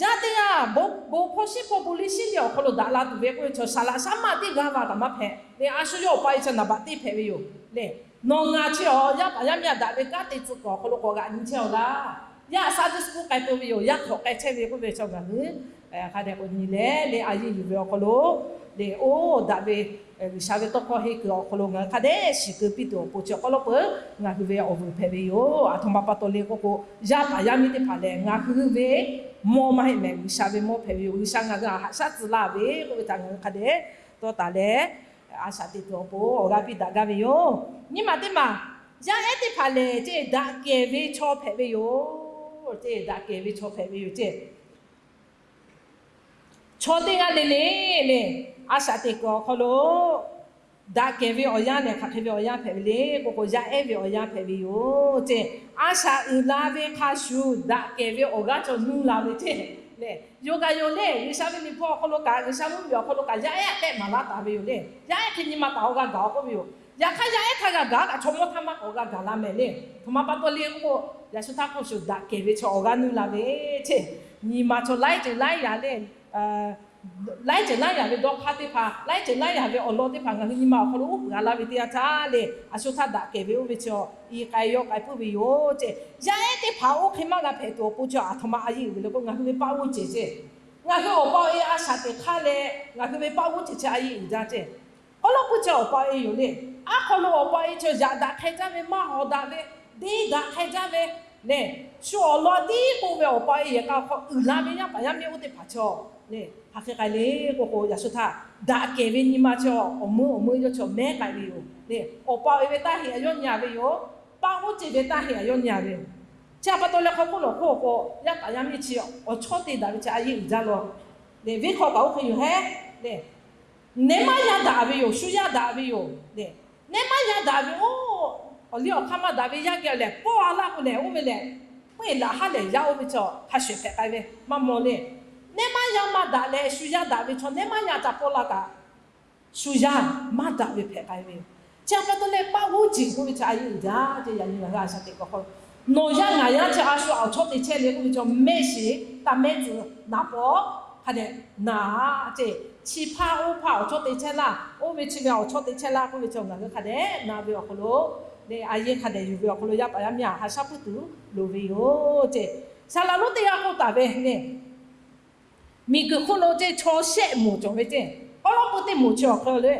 yaˇ teˇ g'aˇ bon hpawˇ shiˉ hpawˇ bon liˇ shiˉ liˇ awˬ hk'aw lo daꞈ la tuˬ ve k'oˆ ve chaw saˍ laꞈ shaˉ maˇ teˇ g'aˇ va kaꞈ maˇ hpehꞈ le. A shu yawˇ awˬ pa e chaw naˍ baꞈ teˇ hpehꞈ ve yoˬ le. Nawˬ ngaˬ chi awˬ yaˇ paˍ yaˇ miˇ a daꞈ ve kanˉ te tcuh kuiˬ awˬ hk'aw lo k'awꞈ g'aꞈ nyi chehˇ-aw laˇ. Yaˇ Sunday school k'ai peuˬ ve yoˬ. Yaˇ hkawꞈ k'ai chehˇ ve k'oˆ ve chaw ngaˬ hui hk'a dehꞈ k'awꞈ nyi leh, leh a yeˇ yuˬ ve awˬ hk'aw lo, leh oˇ daꞈ ve G'uiˬsha ve tawˇ hkawˇ henˇ kuiˬ awˬ hk'aw lo ngaˬ hui hk'a dehꞈ shiˍ keu piˇ tuˬ awˬ pon chi awˬ hk'aw lo peuˬ ngaˬ hui ve awˬ vuiˬ hpehꞈ ve yoˬ. Aˬ htoꞈ ma pa taw le k'oˆ k'o, yaˇ paˍ yaˇ miˇ teˇ hpaˍ lehˬ, ngaˬ hui ve mawˇ maˇ heˆ mehˍ, G'uiˬsha ve mawˇ hpehꞈ ve yoˬ. G'uiˬsha ngaˬ hui htaꞈ haꞈ shaˉ tcuh laˇ ve k'oˆ ve htaꞈ ngaˬ hui hk'a dehꞈ tawˇ taˍ leh, a shaꞈ teꞈ tuˬ awˬ pon awˬ g'aˇ piˇ daꞈ gaˇ ve yoˬ. Nyiˇ maˬ teˇ maˬ, yaˇ ehˉ teˇ hpaˍ lehˬ, ceˇ daꞈ kehˬ ve chaw hpehꞈ ve yoˬ. Ceˇ daꞈ kehˬ ve chaw hpehꞈ ve yoˬ ceˇ. Chaw teˇ g'aˇ le le le, a shaꞈ teꞈ kuiˬ awˬ hk'aw lo daꞈ kehˬ ve awˬ yanˇ lehˬ, hk'aˬ hk'e ve awˬ yanˇ hpehꞈ ve le k'oˆ k'o, yaˇ ehˉ ve awˬ yanˇ hpehꞈ ve yoˬ ceˇ. A shaꞈ uiˍ la ve hk'a shuˍ daꞈ kehˬ ve awˬ g'aˇ cawˬ nuˇ la ve ceˇ. Lehˬ, yoˬ kaꞈ yoˬ le, G'uiˬsha ve liꞈ hpu awˬ hk'aw lo kaꞈ, G'uiˬsha mvuhˇmiˬ awˬ hk'aw lo kaꞈ yaˇ ehˉ htaꞈ k'ehˆ maˍ laˇ taˍ ve yoˬ le. Yaˇ ehˉ hk'e nyi ma taˍ awˬ g'a gaˬ-oˬ k'oˆ ve yoˬ. Yaꞈ hk'aˇ, yaˇ ehˉ htaˇ g'a gaˬ kaꞈ chaw mawˇ htaˇ maˇ k'awꞈ g'a gaˬ la mehˍ le. Aˬ htoꞈ ma pa taw le k'oˆ k'o, yaꞈ shu htaˇ hk'a shuˍ daꞈ kehˬ ve chaw awˬ g'aˇ nuˇ la ve ceˇ. Nyi ma chaw laiˉ ceuˬ laiˉ yaꞈ le, laiˉ ceuˬ laiˉ yaꞈ ve dawˇ hk'aˇ teˇ hpaˍ, laiˉ ceuˬ laiˉ yaꞈ ve awˬ lawn teˇ hpaˍ ngaˬ hui nyi ma awˬ hk'aw lo uˉ peunˍ a laˇ ve teˇ yanˇ htaˇ le, aˬ shu htaˇ daꞈ kehˬ ve oˇ ve chaw i k'ai yaw k'ai puiˉ ve yoˬ ceˇ. Yaˇ ehˉ teˇ hpaˍ oˇ hk'e maˇ g'a hpehꞈ tuˬ awˬ pon chi aˬ htoꞈ ma a yeˇ uiˍ ve le k'o, ngaˬ hui ve paˆ g'uˇ ceuˬ ceˇ. Ngaˬ hui awˬ pa awˬ e a shaꞈ teꞈ hk'aˇ leh, ngaˬ hui ve paˆ g'uˇ ceuˬ chi a yeˇ uiˍ jaˇ ceˇ. K'aw lawˇ puiˇ chi awˬ pa awˬ e yoˬ le. Aˉ hk'aw lo awˬ pa awˬ e chaw yaꞈ daꞈ hk'e jaˇ ve, maˇ hawˍ daꞈ ve, deˇ daꞈ hk'e jaˇ ve le, shu awˬ lawn tiˉ k'oˆ ve awˬ pa awˬ e yehˬ k'a hk'aw uiˍ la ve yaˇ paˍ yaˇ miˇ oˇ teˇ hpaˍ chaw le, hk'aˬ hk'e k'ai le k'oˆ k'o, yaꞈ shu htaˇ daꞈ kehˬ ve nyi ma chaw awˬ meuˇ awˬ meuˇ yawˇ chaw mehˉ k'ai ve yoˬ le. Awˬ pa awˬ e ve taˇ heˆ a yawˇ nyi a ve yoˬ. Paˆ g'uˇ ceuˬ ve taˇ heˆ a yawˇ nyi a ve yoˬ. Chi a pa taw leh hk'aw hk'oˆ lawˬ hk'oˆ k'o, yaˇ paˍ yaˇ miˇ chi awˬ chawˇ te daꞈ ve chi a yeˇ uiˍ jaˇ law le. Venˇ hk'aw kaꞈ oˇ hk'e yoˬ hehˉ le. Nehˇ maˇ yaˇ daꞈ ve yoˬ, shu yaˇ daꞈ ve yoˬ le. Nehˇ maˇ yaˇ daꞈ ve oˇ, awˬ liˇ awˬ hk'aˇ maˇ daꞈ ve yaˇ geh lehˬ, pawˇ a laˇ k'o lehˬ, oˇ ve lehˬ, peuˇ e laꞈ haˉ lehˬ yaˇ oˇ ve chaw hk'a shuˍ hpehꞈ k'ai ve maˇ mawˬ le. Nehˇ maˇ yaˇ maˇ daꞈ leh shu yaˇ daꞈ ve chaw nehˇ maˇ yaˇ ca pawˇ laˇ kaꞈ, shu yaˇ maˇ daꞈ ve hpehꞈ k'ai ve yoˬ. Chi a pa taw leh paˆ g'uˇ ceuˬ k'oˆ ve chi a yeˇ uiˍ jaˇ ceˇ. Yaꞈ nyi ngaˬ hui a shaꞈ teꞈ kuiˬ hk'aw, nawˬ yaˇ ngaˬ yaˇ chi a shu awˬ chawˇ te chehˇ le k'oˆ ve chaw mehˆ shiˍ taˇ mehˆ tcuh naˍ paw hk'a dehꞈ naˍ ceˇ. Chi hpaˇ oˇ hpaˇ awˬ chawˇ te chehˇ laˇ, oˇ ve chi ve awˬ chawˇ te chehˇ laˇ k'oˆ ve chaw ngaˬ hui hk'a dehꞈ na ve awˬ hk'aw lo le, a yeˇ hk'a dehꞈ yuˬ ve awˬ hk'aw lo yaˇ paˍ yaˇ miˇ a ha shaˉ puiˉ tuˬ loˍ ve yoˬ ceˇ. Saˍ laˍ lonˉ teˇ g'aˇ k'oˆ taˍ ve le, miˬguiˬ hk'oˆ lo ceˇ chaw shehˆ moˍ cawˬ ve ceˇ. K'aw lawˇ puiˇ teˇ moˍ chi awˬ hk'e le,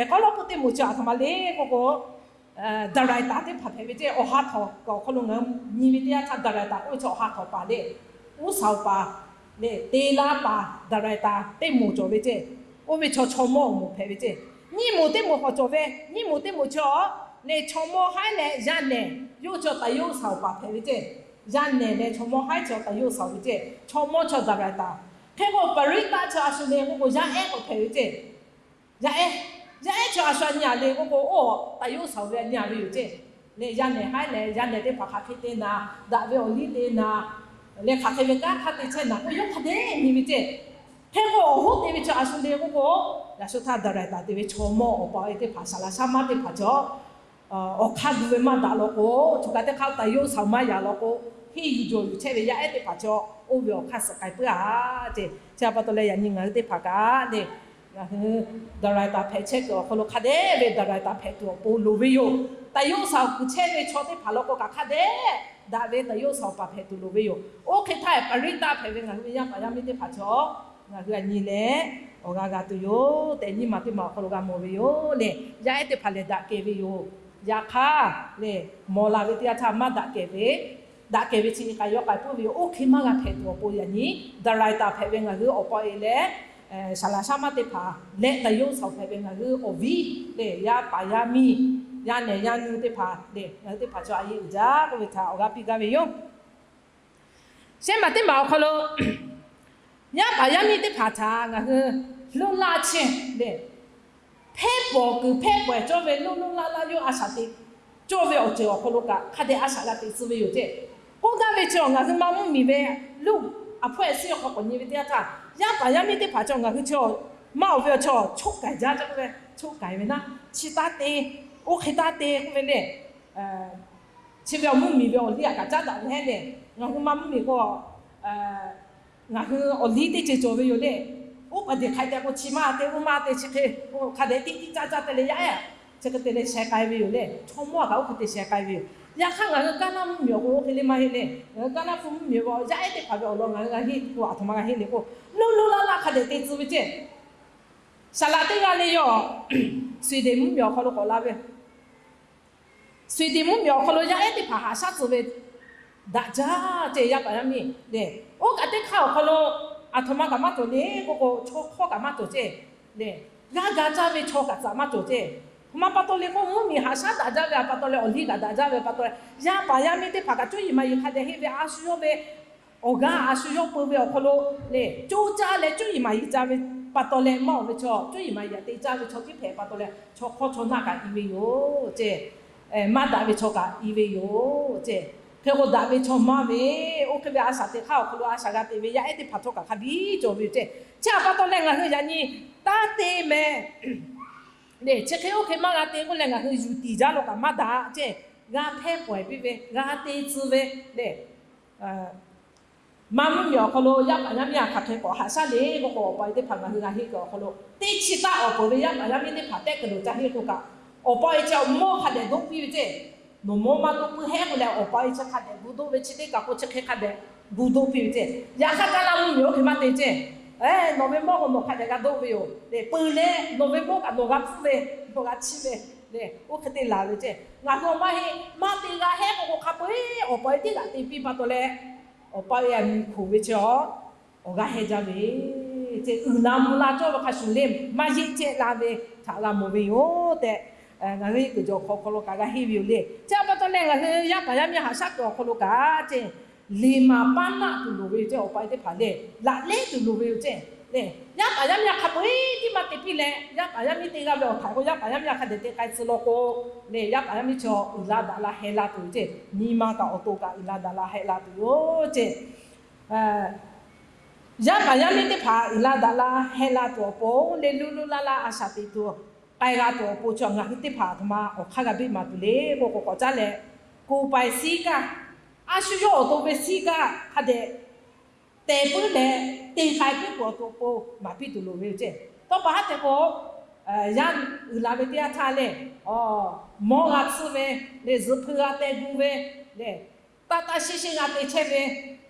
k'aw lawˇ puiˇ teˇ moˍ chi aˬ htoꞈ ma le k'oˆ k'o, daˍraˍtaˍ teˇ hpaˍ hpehꞈ ve ceˇ. Awˬ ha htawnˍ kaꞈ awˬ hk'aw lo ngaˬ hui nyi ve teˇ yanˇ htaˇ daˍraˍtaˍ k'oˆ ve chi awˬ ha htawnˍ paˍ le, uˉ saˍ paˍ le, te laˇ paˍ daˍraˍtaˍ teˇ moˍ cawˬ ve ceˇ. Oˇ ve chaw chaw mawˇ awˬ moˍ hpehꞈ ve ceˇ. Nyiˇ moˍ teˇ moˍ k'awꞈ cawˬ ve, nyiˇ moˍ teˇ moˍ chi awˬ le chaw mawˇ haiˉ leh yaˇ nehˬ yawˇ chaw taˍ yawˇ uˉ saˍ paˍ hpehꞈ ve ceˇ. Yaˇ nehˬ leh chaw mawˇ haiˉ chi taˍ yawˇ uˉ saˍ ve ceˇ. Chaw mawˇ chaw daˍraˍtaˍ. Hk'e k'o paˍriˆtaˆ chi a shu le k'oˆ k'o yaˇ ehˉ k'awꞈ hpehꞈ ve ceˇ. Yaˇ ehˉ, yaˇ ehˉ chi a shu a nyi a le k'oˆ k'o, oˇ taˍ yawˇ uˉ saˍ ve a nyi a ve yoˬ ceˇ. Leh yaˇ nehˬ haiˉ leh yaˇ nehˬ teˇ hpaˍ hk'aˬ hk'e te naˍ, daꞈ ve awˬ liˇ te naˍ, leh hk'aˬ hk'e ve kanˉ hk'aˇ te chehˇ naˍ k'oˆ yawˇ hk'a dehꞈ nyi ve ceˇ. Hk'e k'o awˬ hoˉ te ve chi a shu le k'oˆ k'o, yaꞈ shu htaˇ daˍraˍtaˍ te ve chaw mawˇ awˬ pa awˬ e teˇ hpaˍ saˍ laˍ shaˉ maˇ teˇ hpaˍ cawˬ awˬ hk'aˇ gu ve maˇ daꞈ law k'o, choˬ kaˬ teˇ hk'aˇ taˍ yawˇ uˉ saˍ maˇ yaꞈ law k'o, henˇ yuˬ jawˬ yuˬ chehˇ ve yaˇ ehˉ teˇ hpaˍ chaw oˇ ve awˬ hk'aˇ suh k'ai puiˉ a ceˇ. Chi a pa taw leh yaꞈ nyi ngaˬ hui teˇ hpaˍ kaꞈ le, ngaˬ hui daˍraˍtaˍ hpehꞈ chehˇ kuiˬ awˬ hk'aw lo hk'a dehꞈ ve daˍraˍtaˍ hpehꞈ tuˬ awˬ pon loˍ ve yoˬ. Taˍ yawˇ uˉ saˍ kuiˬ chehˇ ve chaw teˇ hpaˍ law k'o kaꞈ hk'a dehꞈ daꞈ ve taˍ yawˇ uˉ saˍ paˍ hpehꞈ tuˬ loˍ ve yoˬ. Oˇ hk'e htaˇ paˍriˆtaˆ hpehꞈ ve ngaˬ hui ve yaˇ paˍ yaˇ miˇ teˇ hpaˍ chaw ngaˬ hui a nyi leh awˬ g'a g'a tuˬ yoˬ tehꞈ nyiˇ maˬ teˇ maˬ awˬ hk'aw lo g'a mawˬ ve yoˬ le. Yaˇ ehˉ teˇ hpaˍ lehˬ daꞈ kehˬ ve yoˬ. Yaꞈ hk'aˇ le, mawˬ la ve teˇ yanˇ htaˇ maˇ daꞈ kehˬ ve, daꞈ kehˬ ve chi k'ai yawˇ k'ai puiˉ ve yoˬ. Oˇ hk'e maˇ g'a hpehꞈ tuˬ awˬ pon yaꞈ nyi daˍraˍtaˍ hpehꞈ ve ngaˬ hui awˬ pa awˬ e leh saˍ laˍ shaˉ maˇ teˇ hpaˍ leh taˍ yawˇ uˉ saˍ hpehꞈ ve ngaˬ hui awˬ viˉ le, yaˇ paˍ yaˇ miˇ, yaˇ nehˬ yaˇ nu teˇ hpaˍ le, ngaˬ hui teˇ hpaˍ chaw a yeˇ uiˍ jaˇ k'oˆ ve htaꞈ awˬ g'a piˇ gaˇ ve yoˬ. Shehˆ maˬ teˇ maˬ awˬ hk'aw lo yaˇ paˍ yaˇ miˇ teˇ hpaˍ htaꞈ ngaˬ hui loˇ laˇ chehˇ le, hpehˇ pawˍ kuiˬ hpehˇ pawˍ cawˇ ve loˇ loˇ laˇ laˇ yawˇ a shaꞈ teꞈ cawˇ ve awˬ ceuˬ awˬ hk'aw lo kaꞈ hk'a dehꞈ a shaꞈ g'a teꞈ tcuh ve yoˬ ceˇ. K'oˆ gaˇ ve chi ngaˬ hui maˇ mvuhˇmiˬ ve Luˇ aˬ hpawehˇ suhˉ awˬ hk'aw k'awꞈ nyi ve teˇ yanˇ htaˇ, yaˇ paˍ yaˇ miˇ teˇ hpaˍ chaw ngaˬ hui chi maˇ oˬ ve awˬ chaw choˆ k'ai jaˇ cawˇ ve, choˆ k'ai ve naˉ chi taˇ te, oˇ hk'e taˇ te k'oˆ ve le. Chi ve awˬ mvuhˇmiˬ ve awˬ liˇ aꞈ kaꞈ caˉ daꞈ ve heˉ le. Ngaˬ hui maˇ mvuhˇmiˬ k'o, ngaˬ hui awˬ liˇ teˇ ceuˬ cawˬ ve yoˬ le. Oˇ paˍ deˬ hk'ai tehꞈ k'o chi maˇ te, oˇ maˇ te chi hk'e, hk'a dehꞈ tiˇ tiˇ caˇ caˇ te leh yaˇ ehˉ chi hk'e te leh sheh k'ai ve yoˬ le. Chaw mawˇ a kaꞈ oˇ hk'e te sheh k'ai ve yoˬ. Yaꞈ hk'aˇ ngaˬ hui Kaˇ naˆ mvuhˇmiˬ awˬ k'o oˇ hk'e le maˇ heˆ le. Ngaˬ hui Kaˇ naˆ hpu mvuhˇmiˬ awˬ k'o yaˇ ehˉ teˇ hpaˍ ve awˬ lawn ngaˬ hui g'a henˇ k'o, aˬ htoꞈ ma g'a henˇ le k'o, nuˇ nuˇ laˇ laˇ hk'a dehꞈ te tcuh ve ceˇ. Saˍ laꞈ teˇ g'aˇ le yoˬ. Sweden mvuhˇmiˬ awˬ hk'aw lo k'awꞈ la ve Sweden mvuhˇmiˬ awˬ hk'aw lo yaˇ ehˉ teˇ hpaˍ haꞈ shaˉ tcuh ve daꞈ jaˇ ceˇ. Yaˇ paˍ yaˇ miˇ le, oˇ kaꞈ teˇ hk'aˇ awˬ hk'aw lo aˬ htoꞈ ma kaꞈ maˇ cawˬ le k'oˆ k'o, chaw hk'awˇ kaꞈ maˇ cawˬ ceˇ le. G'aˇ ga caˇ ve chaw kaꞈ tcuhꞈ maˇ cawˬ ceˇ. Htoꞈ ma pa taw le k'o, mvuhˇmiˬ haꞈ shaˉ daꞈ jaˇ ve pa taw leh, awˬ liˇ kaꞈ daꞈ jaˇ ve pa taw leh, yaˇ paˍ yaˇ miˇ teˇ hpaˍ kaꞈ cuˇ yiˍ maˍ yiˍ hk'a dehꞈ henˇ ve, a shu yawˇ ve awˬ g'aˇ a shu yawˇ peu ve awˬ hk'aw lo le, co caˇ leh cuˇ yiˍ maˍ yiˍ ca ve pa taw leh, maˇ oˬ ve chaw cuˇ yiˍ maˍ yiˍ te caˇ ve chaw tiˉ hpehꞈ pa taw leh, chaw hk'awˇ chaw naˆ kaꞈ i ve yoˬ ceˇ. Maˇ daꞈ ve chaw kaꞈ i ve yoˬ ceˇ. Hk'e k'o daꞈ ve chaw maˇ ve, oˇ hk'e ve a shaꞈ teꞈ hk'aˇ awˬ hk'aw lo a shaꞈ g'a teꞈ ve yaˇ ehˉ teˇ hpaˍ htawˇ kaꞈ hk'a biˇ cawˬ ve yoˬ ceˇ. Chi htaꞈ pa taw leh ngaˬ hui yaꞈ nyi taˇ te mehˍ le, chi hk'e oˇ hk'e maˇ g'a te k'oˆ leh ngaˬ hui yuˬ tiˍ jaˇ lo kaꞈ maˇ daꞈ ceˇ. G'a hpehˇ pawehˬ piˇ ve, g'a te tcuh ve le. Maˇ mvuhˇmiˬ awˬ hk'aw lo yaˇ paˍ yaˇ miˇ a hk'aˬ hk'e k'awꞈ haꞈ shaˉ le k'oˆ k'o, awˬ pa e teˇ hpaˍ ngaˬ hui g'a henˇ kuiˬ awˬ hk'aw lo teˇ chi taˆ awˬ peuˬ ve yaˇ paˍ yaˇ miˇ teˇ hpaˍ tehˆ kuiˬ loˍ ca henˇ k'o kaꞈ, awˬ pa e chi awˬ mawˇ hk'a dehꞈ doˆ piˇ ve ceˇ. Nawˬ mawˇ maˇ doˆ puiˉ heˉ k'oˆ leh, awˬ pa e chi hk'a dehꞈ gu doˆ ve, chi teˇ kaꞈ k'o chi hk'e hk'a dehꞈ gu doˆ piˇ ve ceˇ. Yaꞈ hk'aˇ Kaˇ naˆ mvuhˇmiˬ oˇ hk'e maˇ te ceˇ. Nawˬ ve mawˇ k'o nawˬ hk'a dehꞈ g'a doˆ ve yoˬ le. Peuˬ leh nawˬ ve mawˇ kaꞈ nawˬ g'a pfuhˇ ve, nawˬ g'a chiˇ ve le, oˇ hk'e te laˬ ve ceˇ. Ngaˬ hui awˬ maˇ heˆ, maˇ te g'a heˉ k'o k'o, hk'a peu-eˬ awˬ pa e teˇ g'aꞈ te piˇ pa taw leh, awˬ pa e a miˬ hkoˍ ve chi awˬ g'a hehnˇ jaˇ ve ceˇ. Uiˍ la mvuh la cawˇ ve hk'a shuˍ le, maˇ yeˆ cehˇ la ve htaꞈ g'a mawˬ ve yoˬ tehꞈ, ngaˬ hui kuiˬ jawˬ hk'aw hk'aw lo kaꞈ g'a henˇ ve yoˬ le. Chi htaꞈ pa taw leh ngaˬ hui yaˇ paˍ yaˇ miˇ haꞈ shaˉ kuiˬ awˬ hk'aw lo kaꞈ ceˇ, liꞈ maˍ paˇ naˆ tuˬ loˍ ve yoˬ ceˇ. Awˬ pa e teˇ hpaˍ le, laꞈ lehˉ tuˬ loˍ ve yoˬ ceˇ le. Yaˇ paˍ yaˇ miˇ a hk'a peu-eˬ tiˉ maˇ te piˇ leh, yaˇ paˍ yaˇ miˇ te g'a ve awˬ htaꞈ k'o, yaˇ paˍ yaˇ miˇ a hk'a dehꞈ te k'ai tcuh law k'o le, yaˇ paˍ yaˇ miˇ chaw uiˍ la daꞈ la heh la tuˬ yoˬ ceˇ. Nyi ma kaꞈ awˬ to kaꞈ uiˍ la daꞈ la heh la tuˬ yoˬ ceˇ. Yaˇ paˍ yaˇ miˇ teˇ hpaˍ uiˍ la daꞈ la heh la tuˬ awˬ pon le, luˇ luˇ laˇ laˇ a shaꞈ teꞈ tuˬ k'ai g'a tuˬ awˬ pon chi ngaˬ hui teˇ hpaˍ aˬ htoꞈ ma awˬ hk'aˇ g'a beˆ maˍ tuˬ le k'oˆ k'o, k'awꞈ caˉ leh, ကိုယ်ပိုင်စည်းကမ်း, a shu yawˇ awˬ to ve စည်းကမ်း hk'a dehꞈ tehˬ puiˉ leh te k'ai puiˉ tuˬ awˬ to awˬ pon maˍ piˇ tuˬ loˍ ve yoˬ ceˇ. Tawˇ pa haˉ te k'o, yaˇ uiˍ la ve teˇ yanˇ htaˇ le, mawˇ g'a tsuhˇ ve le, zuhꞈ hpui g'a teh gu ve le, taˇ taˇ shiˉ shiˉ g'a te chehˇ ve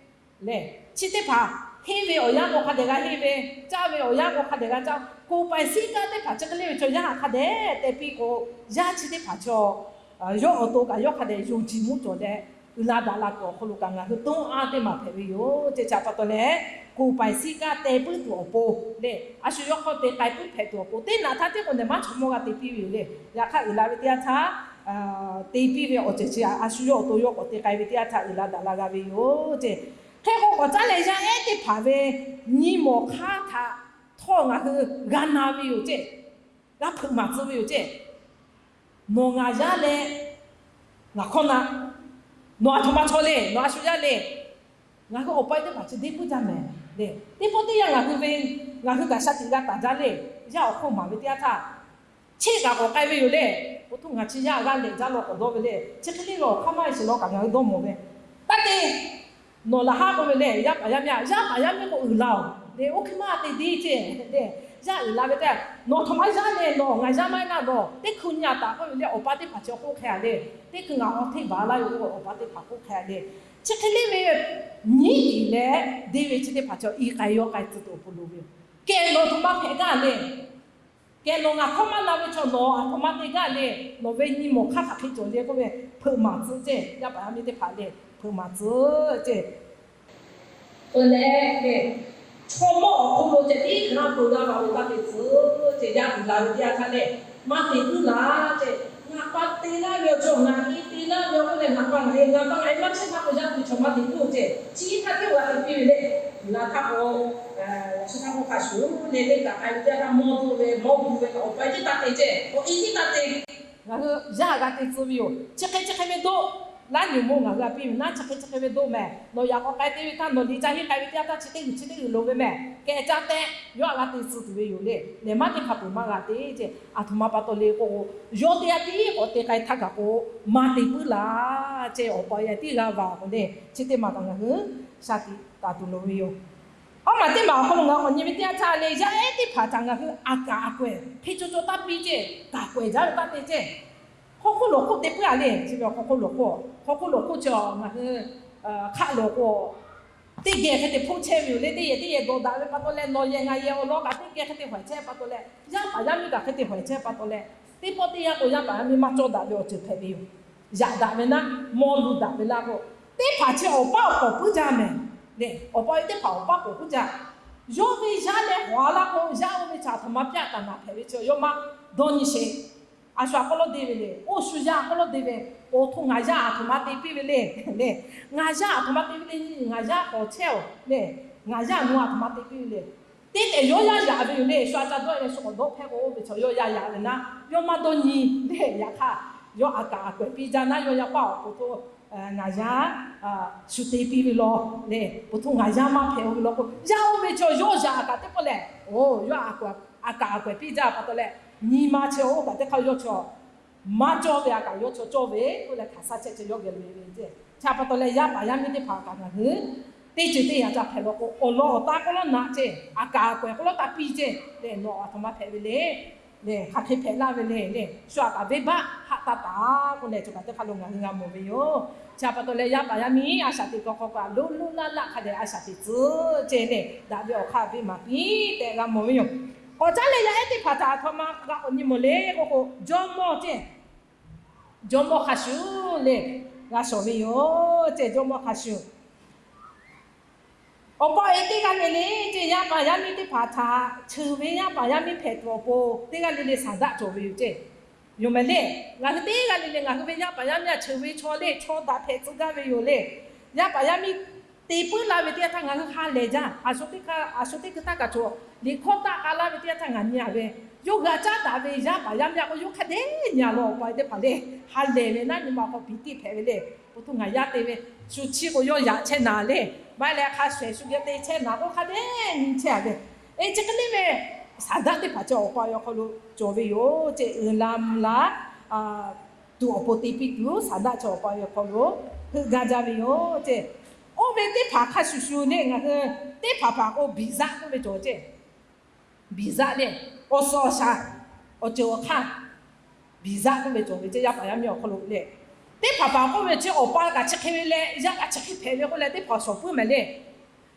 le, chi teˇ hpaˍ henˇ ve awˬ yanˇ k'o hk'a dehꞈ g'a henˇ ve, caˇ ve awˬ yanˇ k'o hk'a dehꞈ g'a caˇ. ကိုယ်ပိုင်စည်းကမ်း teˇ hpaˍ chi hk'e le ve chaw yaˇ htaꞈ hk'a dehꞈ teh piˇ k'o, yaˇ chi teˇ hpaˍ chaw yawˇ awˬ to kaꞈ yawˇ hk'a dehꞈ yonˍ jiˬ mvuhˇ cawˬ leh, uiˍ la daꞈ la tuˬ awˬ hk'aw lo kaꞈ ngaˬ hui toˇ a teˇ maˬ hpehꞈ ve yoˬ ceˇ. Chi pa taw leh, ကိုယ်ပိုင်စည်းကမ်း teh puiˉ tuˬ awˬ pon le, a shu yawˇ hk'aw te k'ai puiˉ hpehꞈ tuˬ awˬ pon teˇ naꞈ htaˇ tiˉ k'o nehˬ maˇ chaw mawˇ g'a te piˇ ve yoˬ le. Yaꞈ hk'aˇ uiˍ la ve teˇ yanˇ htaˇ te piˇ ve awˬ ceuˬ chi a shu yawˇ awˬ to yawˇ k'awꞈ te k'ai ve teˇ yanˇ htaˇ uiˍ la daꞈ la g'a ve yoˬ ceˇ. Hk'e k'o k'awꞈ caˉ leh yaˇ ehˉ teˇ hpaˍ ve nyi mawˬ hk'aˇ htaꞈ htawˇ ngaˬ hui g'a na ve yoˬ ceˇ. G'a hpeuꞈ maˍ tcuh ve yoˬ ceˇ. Nawˬ ngaˬ yaˇ leh ngaˬ hkawˇ na, nawˬ aˬ htoꞈ ma chaw le, nawˬ a shu yaˇ le. Ngaˬ hui awˬ pa e teˇ hpaˍ chi deˇ puiˉ jaˇ mehˍ le. Teˇ pawˆ teˇ yanˇ ngaˬ hui ve, ngaˬ hui kaꞈ sha tiꞈ g'a taˍ jaˇ le. Yaˇ awˬ hk'oˆ maˍ ve teˇ yanˇ htaˇ, cheˆ kaꞈ k'awꞈ k'ai ve yoˬ le. Oˇ htoˇ ngaˬ chi yaˇ g'aˇ lehꞈ jaˇ law k'awꞈ dawˇ ve le. Chi hk'e le ve awˬ hk'aˇ maˇ heˆ shiˍ law kaꞈ ngaˬ hui dawˇ mawˬ ve. Taˇ te, nawˬ laˬ haˉ k'oˆ ve le, yaˇ paˍ yaˇ miˇ a, yaˇ paˍ yaˇ miˇ k'o uiˍ la oˬ le, oˇ hk'e maˇ te deˇ ceˇ le. Yaˇ uiˍ la ve teˇ, nawˬ htoꞈ ma yaˇ le, nawˬ ngaˬ yaˇ maˇ heˆ naˇ, nawˬ teˇ hkui nyi a taˍ k'oˆ ve le, awˬ pa teˇ hpaˍ chi k'oˆ hk'e a le. Teˇ hkui ngaˬ awˬ hteˇ baˬ laˇ ve k'oˆ ve awˬ pa teˇ hpaˍ k'oˆ hk'e a le. Chi hk'e le ve, nyiˉ tiˍ leh deˇ ve chi teˇ hpaˍ chaw i k'ai yawˇ k'ai tcuh tuˬ awˬ pon loˍ ve yoˬ. Kehˬ nawˬ htoꞈ ma hpehꞈ gaˇ le. Kehˬ nawˬ ngaˬ hkawˇ maˇ na ve chaw nawˬ aˬ htoꞈ ma te gaˇ le. Nawˬ ve nyi mawˬ hk'aˇ hk'aˬ hk'e cawˬ le k'oˆ ve hpeuꞈ maˍ tcuh ceˇ. Yaˇ paˍ yaˇ miˇ teˇ hpaˍ le hpeuꞈ maˍ tcuh ceˇ. Peuˬ leh, chaw mawˇ awˬ hk'oˆ lo ceh tiˉ g'a peuˬ g'a vaˬ ve taˇ te tcuh ceˇ. Yaˇ uiˍ la ve teˇ yanˇ htaˇ lehˬ, maˇ te puiˉ laˇ ceˇ. Ngaˬ pa te laˇ ve awˬ chaw ngaˬ e te laˇ ve awˬ k'oˆ leh ngaˬ pa ngaˬ e ngaˬ pa ngaˬ e maˇ chehˇ htaˇ k'o yaˇ uiˍ chaw maˇ te puiˉ ceˇ. Chi htaˇ teˇ g'aˇ te piˇ ve le. Uiˍ la htaˇ k'o, yaꞈ shu htaˇ k'o hk'a shuˍ le le kaꞈ k'ai ve teˇ yanˇ htaˇ mawˇ doˆ ve mawˇ gu ve kaꞈ awˬ pa e teˇ taˇ te ceˇ. Awˬ e teˇ taˇ te. Ngaˬ hui yaˇ g'a te tcuh ve yoˬ. Chi hk'e chi hk'e ve doˆ, laˇ nyi mo ngaˬ hui a piˇ ve naˉ, chi hk'e chi hk'e ve doˆ mehˍ. Nawˬ yaꞈ k'aw k'ai te ve htaˇ nawˬ liꞈ ca henˇ k'ai ve teˇ yanˇ htaˇ chi teˇ g'uiˬ chi teˇ g'uiˬ loˍ ve mehˍ. Kehˬ ca tehꞈ yawˇ a g'a te tcuh tuˬ ve yoˬ le. Nehˬ maˇ teˇ hk'a peuˬ maˇ g'a te ceˇ. Aˬ htoꞈ ma pa taw le k'o, yawˇ teˇ yanˇ tiˉ k'awꞈ te k'ai htaˇ kaꞈ k'o, maˇ te puiˉ laˇ ceˇ. Awˬ pa e tiˉ g'a vaˬ k'o le, chi teˇ maˬ kaꞈ ngaˬ hui sha tiꞈ taˍ tuˬ loˍ ve yoˬ. Awˬ maˬ teˇ maˬ awˬ hk'aw lo ngaˬ k'awꞈ nyi ve teˇ yanˇ htaˇ le, yaˇ ehˉ teˇ hpaˍ htaꞈ ngaˬ hui aꞈ kaˍ aꞈ kawehˬ hpe co co taˇ piˇ ceˇ, kaꞈ kawehˬ jaˇ ve taˇ te ceˇ. Hk'aw hk'oˆ lawˬ hk'oˆ te puiˉ a le, chi ve hk'aw hk'oˆ lawˬ hk'oˆ, hk'aw hk'oˆ lawˬ hk'oˆ chi ngaˬ hui hk'aˆ lawˬ k'o, teˇ geh hk'e te hpoˆ chehˇ ve yoˬ le. Teˇ yehˬ teˇ yehˬ dawˬ daꞈ ve pa taw leh, nawˬ yehˬ ngaˬ yehˬ awˬ lawn kaꞈ teˇ geh hk'e te hawehˬ chehˇ pa taw leh, yaˇ paˍ yaˇ miˇ kaꞈ hk'e te hawehˬ chehˇ pa taw leh, teˇ pawˆ teˇ yanˇ k'o, yaˇ paˍ yaˇ miˇ maˇ cawˇ daꞈ ve awˬ ceuˬ hpehꞈ ve yoˬ. Yaꞈ daꞈ ve naˉ, mawˇ lu daꞈ ve laˇ k'o, teˇ hpaˍ chi awˬ paˉ awˬ k'awꞈ puiˉ jaˇ mehˍ le. Awˬ pa ve teˇ hpaˍ awˬ paˉ k'awꞈ puiˉ jaˇ. Yawˇ ve yaˇ leh hawˍ a laˇ k'o, yaˇ oˇ ve htaꞈ aˬ htoꞈ ma pyaˆ taˍ naˍ hpehꞈ ve chi yawˇ maˇ dawˇ nyi sheˍ. A shu a k'aw lawˉ de ve le, oˇ shu yaˇ a k'aw lawˉ de ve, oˇ htoꞈ ngaˬ yaˇ aˬ htoꞈ ma te piˇ ve le. Le, ngaˬ yaˇ aˬ htoꞈ ma te piˇ le, ngaˬ yaˇ k'awꞈ chehˇ oˬ le, ngaˬ yaˇ nawˬ aˬ htoꞈ ma te piˇ ve le. Teˇ tehꞈ yawˇ yaˇ yaꞈ ve yoˬ le. Shu a ca dawˇ leh shu k'awꞈ dawˇ hpehˇ k'o, oˇ ve chaw yawˇ yaˇ yaꞈ ve naˉ, yawˇ maˇ dawˇ nyi le. Yaꞈ hk'aˇ, yawˇ aꞈ kaˍ aꞈ kawehˬ piˇ jaˇ naˉ, yawˇ yaˇ paˇ awˬ po htoꞈ ngaˬ yaˇ shu te piˇ ve law le, po htoꞈ ngaˬ yaˇ maˇ hpehꞈ oˇ ve law k'o, yaˇ oˇ ve chaw yawˇ yaꞈ aꞈ kaꞈ teˇ pawˆ lehˬ, oˇ yawˇ aꞈ kaˍ aꞈ kawehˬ piˇ jaˇ pa taw leh, nyi ma chi oˇ kaꞈ teˇ hk'aˇ yawˇ chaw maˇ cawˇ ve, aꞈ kaˍ yawˇ chaw cawˇ ve k'oˆ leh hkanˍ saˇ chehˇ chi yawˇ geh loꞈ e ve ceˇ. Chi pa taw leh, yaˇ paˍ yaˇ miˇ teˇ hpaˍ kaꞈ ngaˬ hui teˇ ceuˬ teˇ yanˇ ca hpehꞈ law k'o, awˬ lawn awˬ taˇ k'aw lawˉ naꞈ ceˇ, aꞈ kaˍ aꞈ kawehˬ k'aw lawˉ taˇ piˇ ceˇ le. Nawˬ aˬ htoꞈ ma hpehꞈ ve le, le hk'aˬ hk'e hpehꞈ laˇ ve le le, shu aꞈ kaꞈ venˇ baˆ haˆ taˇ taˍ k'oˆ leh, cawˬ kaꞈ teˇ hk'aˇ lo ngaˬ hui g'a mawˬ ve yoˬ. Chi pa taw leh, yaˇ paˍ yaˇ miˇ a shaꞈ teꞈ kaw hk'aw kaꞈ loˇ loˇ laˇ laˆ hk'a dehꞈ a shaꞈ teꞈ tcuhˉ ceˇ le, daꞈ ve awˬ hk'aˇ venˇ maˍ piˇ tehꞈ g'a mawˬ ve yoˬ. K'awꞈ caˉ leh yaˇ ehˉ teˇ hpaˍ htaꞈ aˬ htoꞈ ma g'a k'awꞈ nyi mawˬ le k'oˆ k'o, jawˇmawˇ ceˇ, jawˇmawˇ hk'a shuˍ le, g'a shawˍ ve yoˬ ceˇ, jawˇmawˇ hk'a shuˍ. Awˬ pa e teˇ g'aˇ le le ceˇ, yaˇ paˍ yaˇ miˇ teˇ hpaˍ htaꞈ cheuˬ ve yaˇ paˍ yaˇ miˇ hpehꞈ tuˬ awˬ pon teˇ g'aˇ le le saˍ daˆ cawˬ ve yoˬ ceˇ. Yoˬ mehˍ le. Ngaˬ hui teˇ g'aˇ le le ngaˬ hui ve yaˇ paˍ yaˇ miˇ a cheuˬ ve chaw le, chaw daꞈ hpehꞈ tcuh gaˇ ve yoˬ le. Yaˇ paˍ yaˇ miˇ te puiˉ la ve teˇ yanˇ htaˇ ngaˬ hui ha lehˬ jaˇ. A shu teˇ hkui htaˇ kaꞈ cawˬ, liꞈ hkawˇ taˆ k'a laˇ ve teˇ yanˇ htaˇ ngaˬ nyi a ve, yawˇ g'a caˉ daꞈ ve yaˇ paˍ yaˇ miˇ a k'o, yawˇ hk'a dehꞈ nyi a law. Awˬ pa e teˇ hpaˍ le, ha lehˬ ve naˉ nyi ma hk'aw piˍ tiˇ hpehꞈ ve le. Po htoꞈ ngaˬ yaˇ te ve, shu chiˇ k'o yawˇ yaꞈ chehˇ naˍ le, maˇ heˆ leh hk'a shehˍ shu geh te chehˇ naˍ k'o hk'a dehꞈ nyi chehˇ a ve. E chi hk'e le ve, saˍ daˆ teˇ hpaˍ chi awˬ pa awˬ hk'aw lo cawˬ ve yoˬ ceˇ. Uiˍ la mvuh la tuˬ awˬ pon te piˇ tuˬ, saˍ daˆ chi awˬ pa awˬ hk'aw lo heuˆ gaˇ jaˇ ve yoˬ ceˇ. Oˇ ve teˇ hpaˍ hk'a shuˍ shuˍ le, ngaˬ hui teˇ hpaˍ hpaˍ k'o biˬ zaˆ k'oˆ ve cawˬ ceˇ. Biˬ zaˆ le, awˬ suhˍ awˬ shaˍ, awˬ ceuˬ awˬ hk'aˇ, biˬ zaˆ k'oˆ ve cawˬ ve ceˇ. Yaˇ paˍ yaˇ miˇ awˬ hk'aw lo le, teˇ hpaˍ hpaˍ k'oˆ ve chi awˬ pa kaꞈ chi hk'e ve leh, yaˇ kaꞈ chi hk'e hpehꞈ ve k'oˆ leh teˇ hpaˍ shawˍ puiˉ mehˍ le.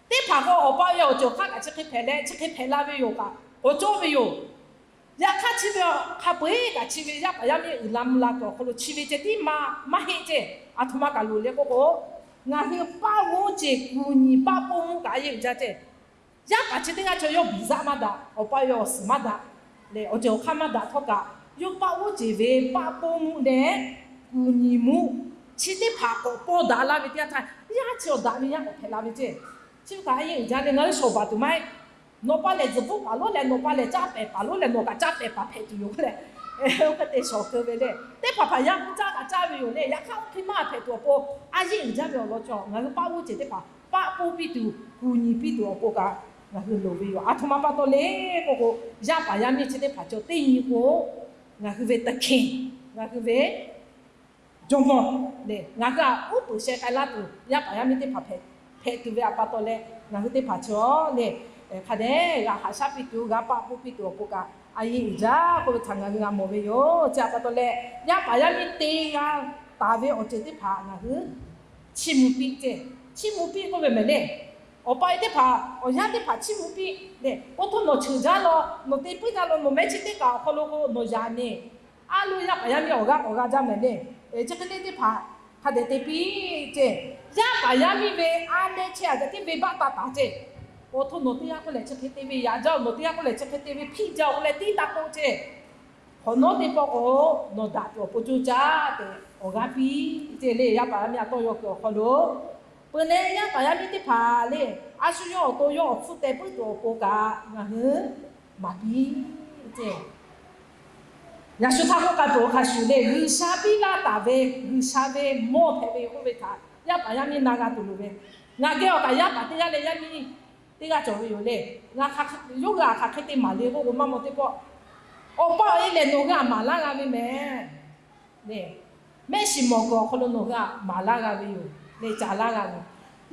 Teˇ hpaˍ k'o awˬ pa ve awˬ ceuˬ awˬ hk'aˇ kaꞈ chi hk'e hpehꞈ leh chi hk'e hpehꞈ la ve yoˬ kaꞈ k'awꞈ cawˇ ve yoˬ. Yaꞈ hk'aˇ chi ve hk'a peu eˬ kaꞈ chi ve yaˇ paˍ yaˇ miˇ uiˍ la mvuh la tuˬ awˬ hk'aw lo chi ve ceh tiˉ maˇ maˇ heˆ ceˇ. Aˬ htoꞈ ma kaꞈ loˍ le k'oˆ k'o, ngaˬ hui paˆ g'oˇ ceˬ kuˬ nyi paˆ poˇ mvuhˇ kaꞈ a yeˇ uiˍ jaˇ ceˇ. Yaˇ paˍ chi teˇ g'aˇ chaw yawˇ biˬ zaˆ maˇ daꞈ, awˬ pa ve awˬ suhˍ maˇ daꞈ leh awˬ ceuˬ awˬ hk'aˇ maˇ daꞈ htawˇ kaꞈ, yawˇ paˆ g'oˇ ceˬ ve paˆ poˇ mvuhˇ leh kuˬ nyi mvuhˇ chi teˇ hpaˍ k'awꞈ paw daꞈ la ve teˇ yanˇ htaˇ, yaˇ chi awˬ daꞈ ve yaˇ k'awꞈ hpehꞈ la ve ceˇ. Chi ve kaꞈ a yeˇ uiˍ jaˇ leh ngaˬ hui shawˍ baˬ tuˬ maˇ heˆ. Nawˬ pa lehˬ zuhꞈ bvuhˆ paˍ lonˉ leh nawˬ pa lehˬ caˇ pehˍ paˍ lonˉ leh nawˬ kaꞈ caˇ pehˍ paˍ hpehꞈ tuˬ yoˬ k'oˆ leh, oˇ hk'e te shawˍ keu ve le. Teˇ hpaˍ hpaˍ yaˇ hpu caˇ kaꞈ caˇ ve yoˬ le. Yaꞈ hk'aˇ oˇ hk'e maˇ hpehꞈ tuˬ awˬ pon, a yeˇ uiˍ jaˇ ve awˬ lawn chaw ngaˬ hui paˆ g'oˇ ceˬ teˇ hpaˍ paˆ poˇ piˇ tuˬ, kuˬ nyi piˇ tuˬ awˬ pon kaꞈ ngaˬ hui loˍ ve yoˬ. Aˬ htoꞈ ma pa taw le k'oˆ k'o, yaˇ paˍ yaˇ miˇ chi teˇ hpaˍ cawˬ teˇ nyi k'o, ngaˬ hui ve ตะเคียน, ngaˬ hui ve jawˇmawˇ le, ngaˬ hui a uˉ peunˍ sheh k'ai laˇ tuˬ yaˇ paˍ yaˇ miˇ teˇ hpaˍ hpehꞈ tuˬ ve awˬ pa taw leh, ngaˬ hui teˇ hpaˍ chaw le, hk'a dehꞈ g'a haꞈ shaˉ piˇ tuˬ, g'a paˆ poˇ piˇ tuˬ awˬ pon kaꞈ a yeˇ uiˍ jaˇ k'oˆ ve htaꞈ ngaˬ hui g'a mawˬ ve yoˬ. Chi awˬ pa taw leh, yaˇ paˍ yaˇ miˇ te g'a taˍ ve awˬ ceuˬ teˇ hpaˍ ngaˬ hui chiˇ mvuh piˇ ceˇ. Chiˇ mvuh piˇ k'oˆ ve mehˍ le, awˬ pa e teˇ hpaˍ awˬ yanˇ teˇ hpaˍ chiˇ mvuh piˇ le, oˇ htoˇ nawˬ cheuˬ jaˇ law, nawˬ te puiˉ jaˇ law, nawˬ mehˉ chi teˇ kaꞈ awˬ hk'aw lo k'o nawˬ yaꞈ ne. A lo yaˇ paˍ yaˇ miˇ awˬ g'aˇ k'awꞈ g'a jaˇ mehˍ le. Chi hk'e le teˇ hpaˍ hk'a dehꞈ te piˇ ceˇ. Yaˇ paˍ yaˇ miˇ ve a leh chehˇ a ca tiˉ venˇ baˆ taˇ taˍ ceˇ. Oˇ htoˇ nawˬ teˇ g'aˇ k'oˆ leh chi hk'e te ve yaꞈ jaˇ, nawˬ teˇ g'aˇ k'oˆ leh chi hk'e te ve hpiˆ jaˇ k'oˆ leh tiˉ taˇ k'oˆ ceˇ. Hk'awꞈ nawˉ teˇ pawˆ k'o, nawˬ daꞈ tuˬ awˬ pon coˇ caˇ tehꞈ awˬ g'aˇ piˇ ceˇ le. Yaˇ paˍ yaˇ miˇ a tawˇ yaw kuiˬ awˬ hk'aw lo peuˬ leh, yaˇ paˍ yaˇ miˇ teˇ hpaˍ le, a shu yawˇ awˬ to yawˇ awˬ hpfuhˇ teh puiˉ tuˬ awˬ pon kaꞈ ngaˬ hui maˍ piˇ ceˇ. Yaꞈ shu htaˇ k'oˆ k'ai peuˬ hk'a shuˍ le, G'uiˬsha piˇ laˇ taˍ ve, G'uiˬsha ve mawˇ hpehꞈ ve k'oˆ ve htaꞈ yaˇ paˍ yaˇ miˇ na g'a tuˬ loˍ ve. Ngaˬ geh awˬ kaꞈ yaˇ paˍ teˇ g'aˇ leh yaˇ miˇ teˇ g'aˇ cawˬ ve yoˬ le. Ngaˬ hk'aˬ hk'e, yawˇ g'a hk'aˬ hk'e te maˍ le k'oˆ k'o maˇ mawˬ teˇ pawˆ, awˬ pa awˬ e lehˬ nawˬ hui htaꞈ maˍ laˇ g'a ve mehˍ le. Mehˆ shiˍ mawˬ kuiˬ awˬ hk'aw lo nawˬ hui htaꞈ maˍ laˇ g'a ve yoˬ le, ca laˇ g'a ve yoˬ.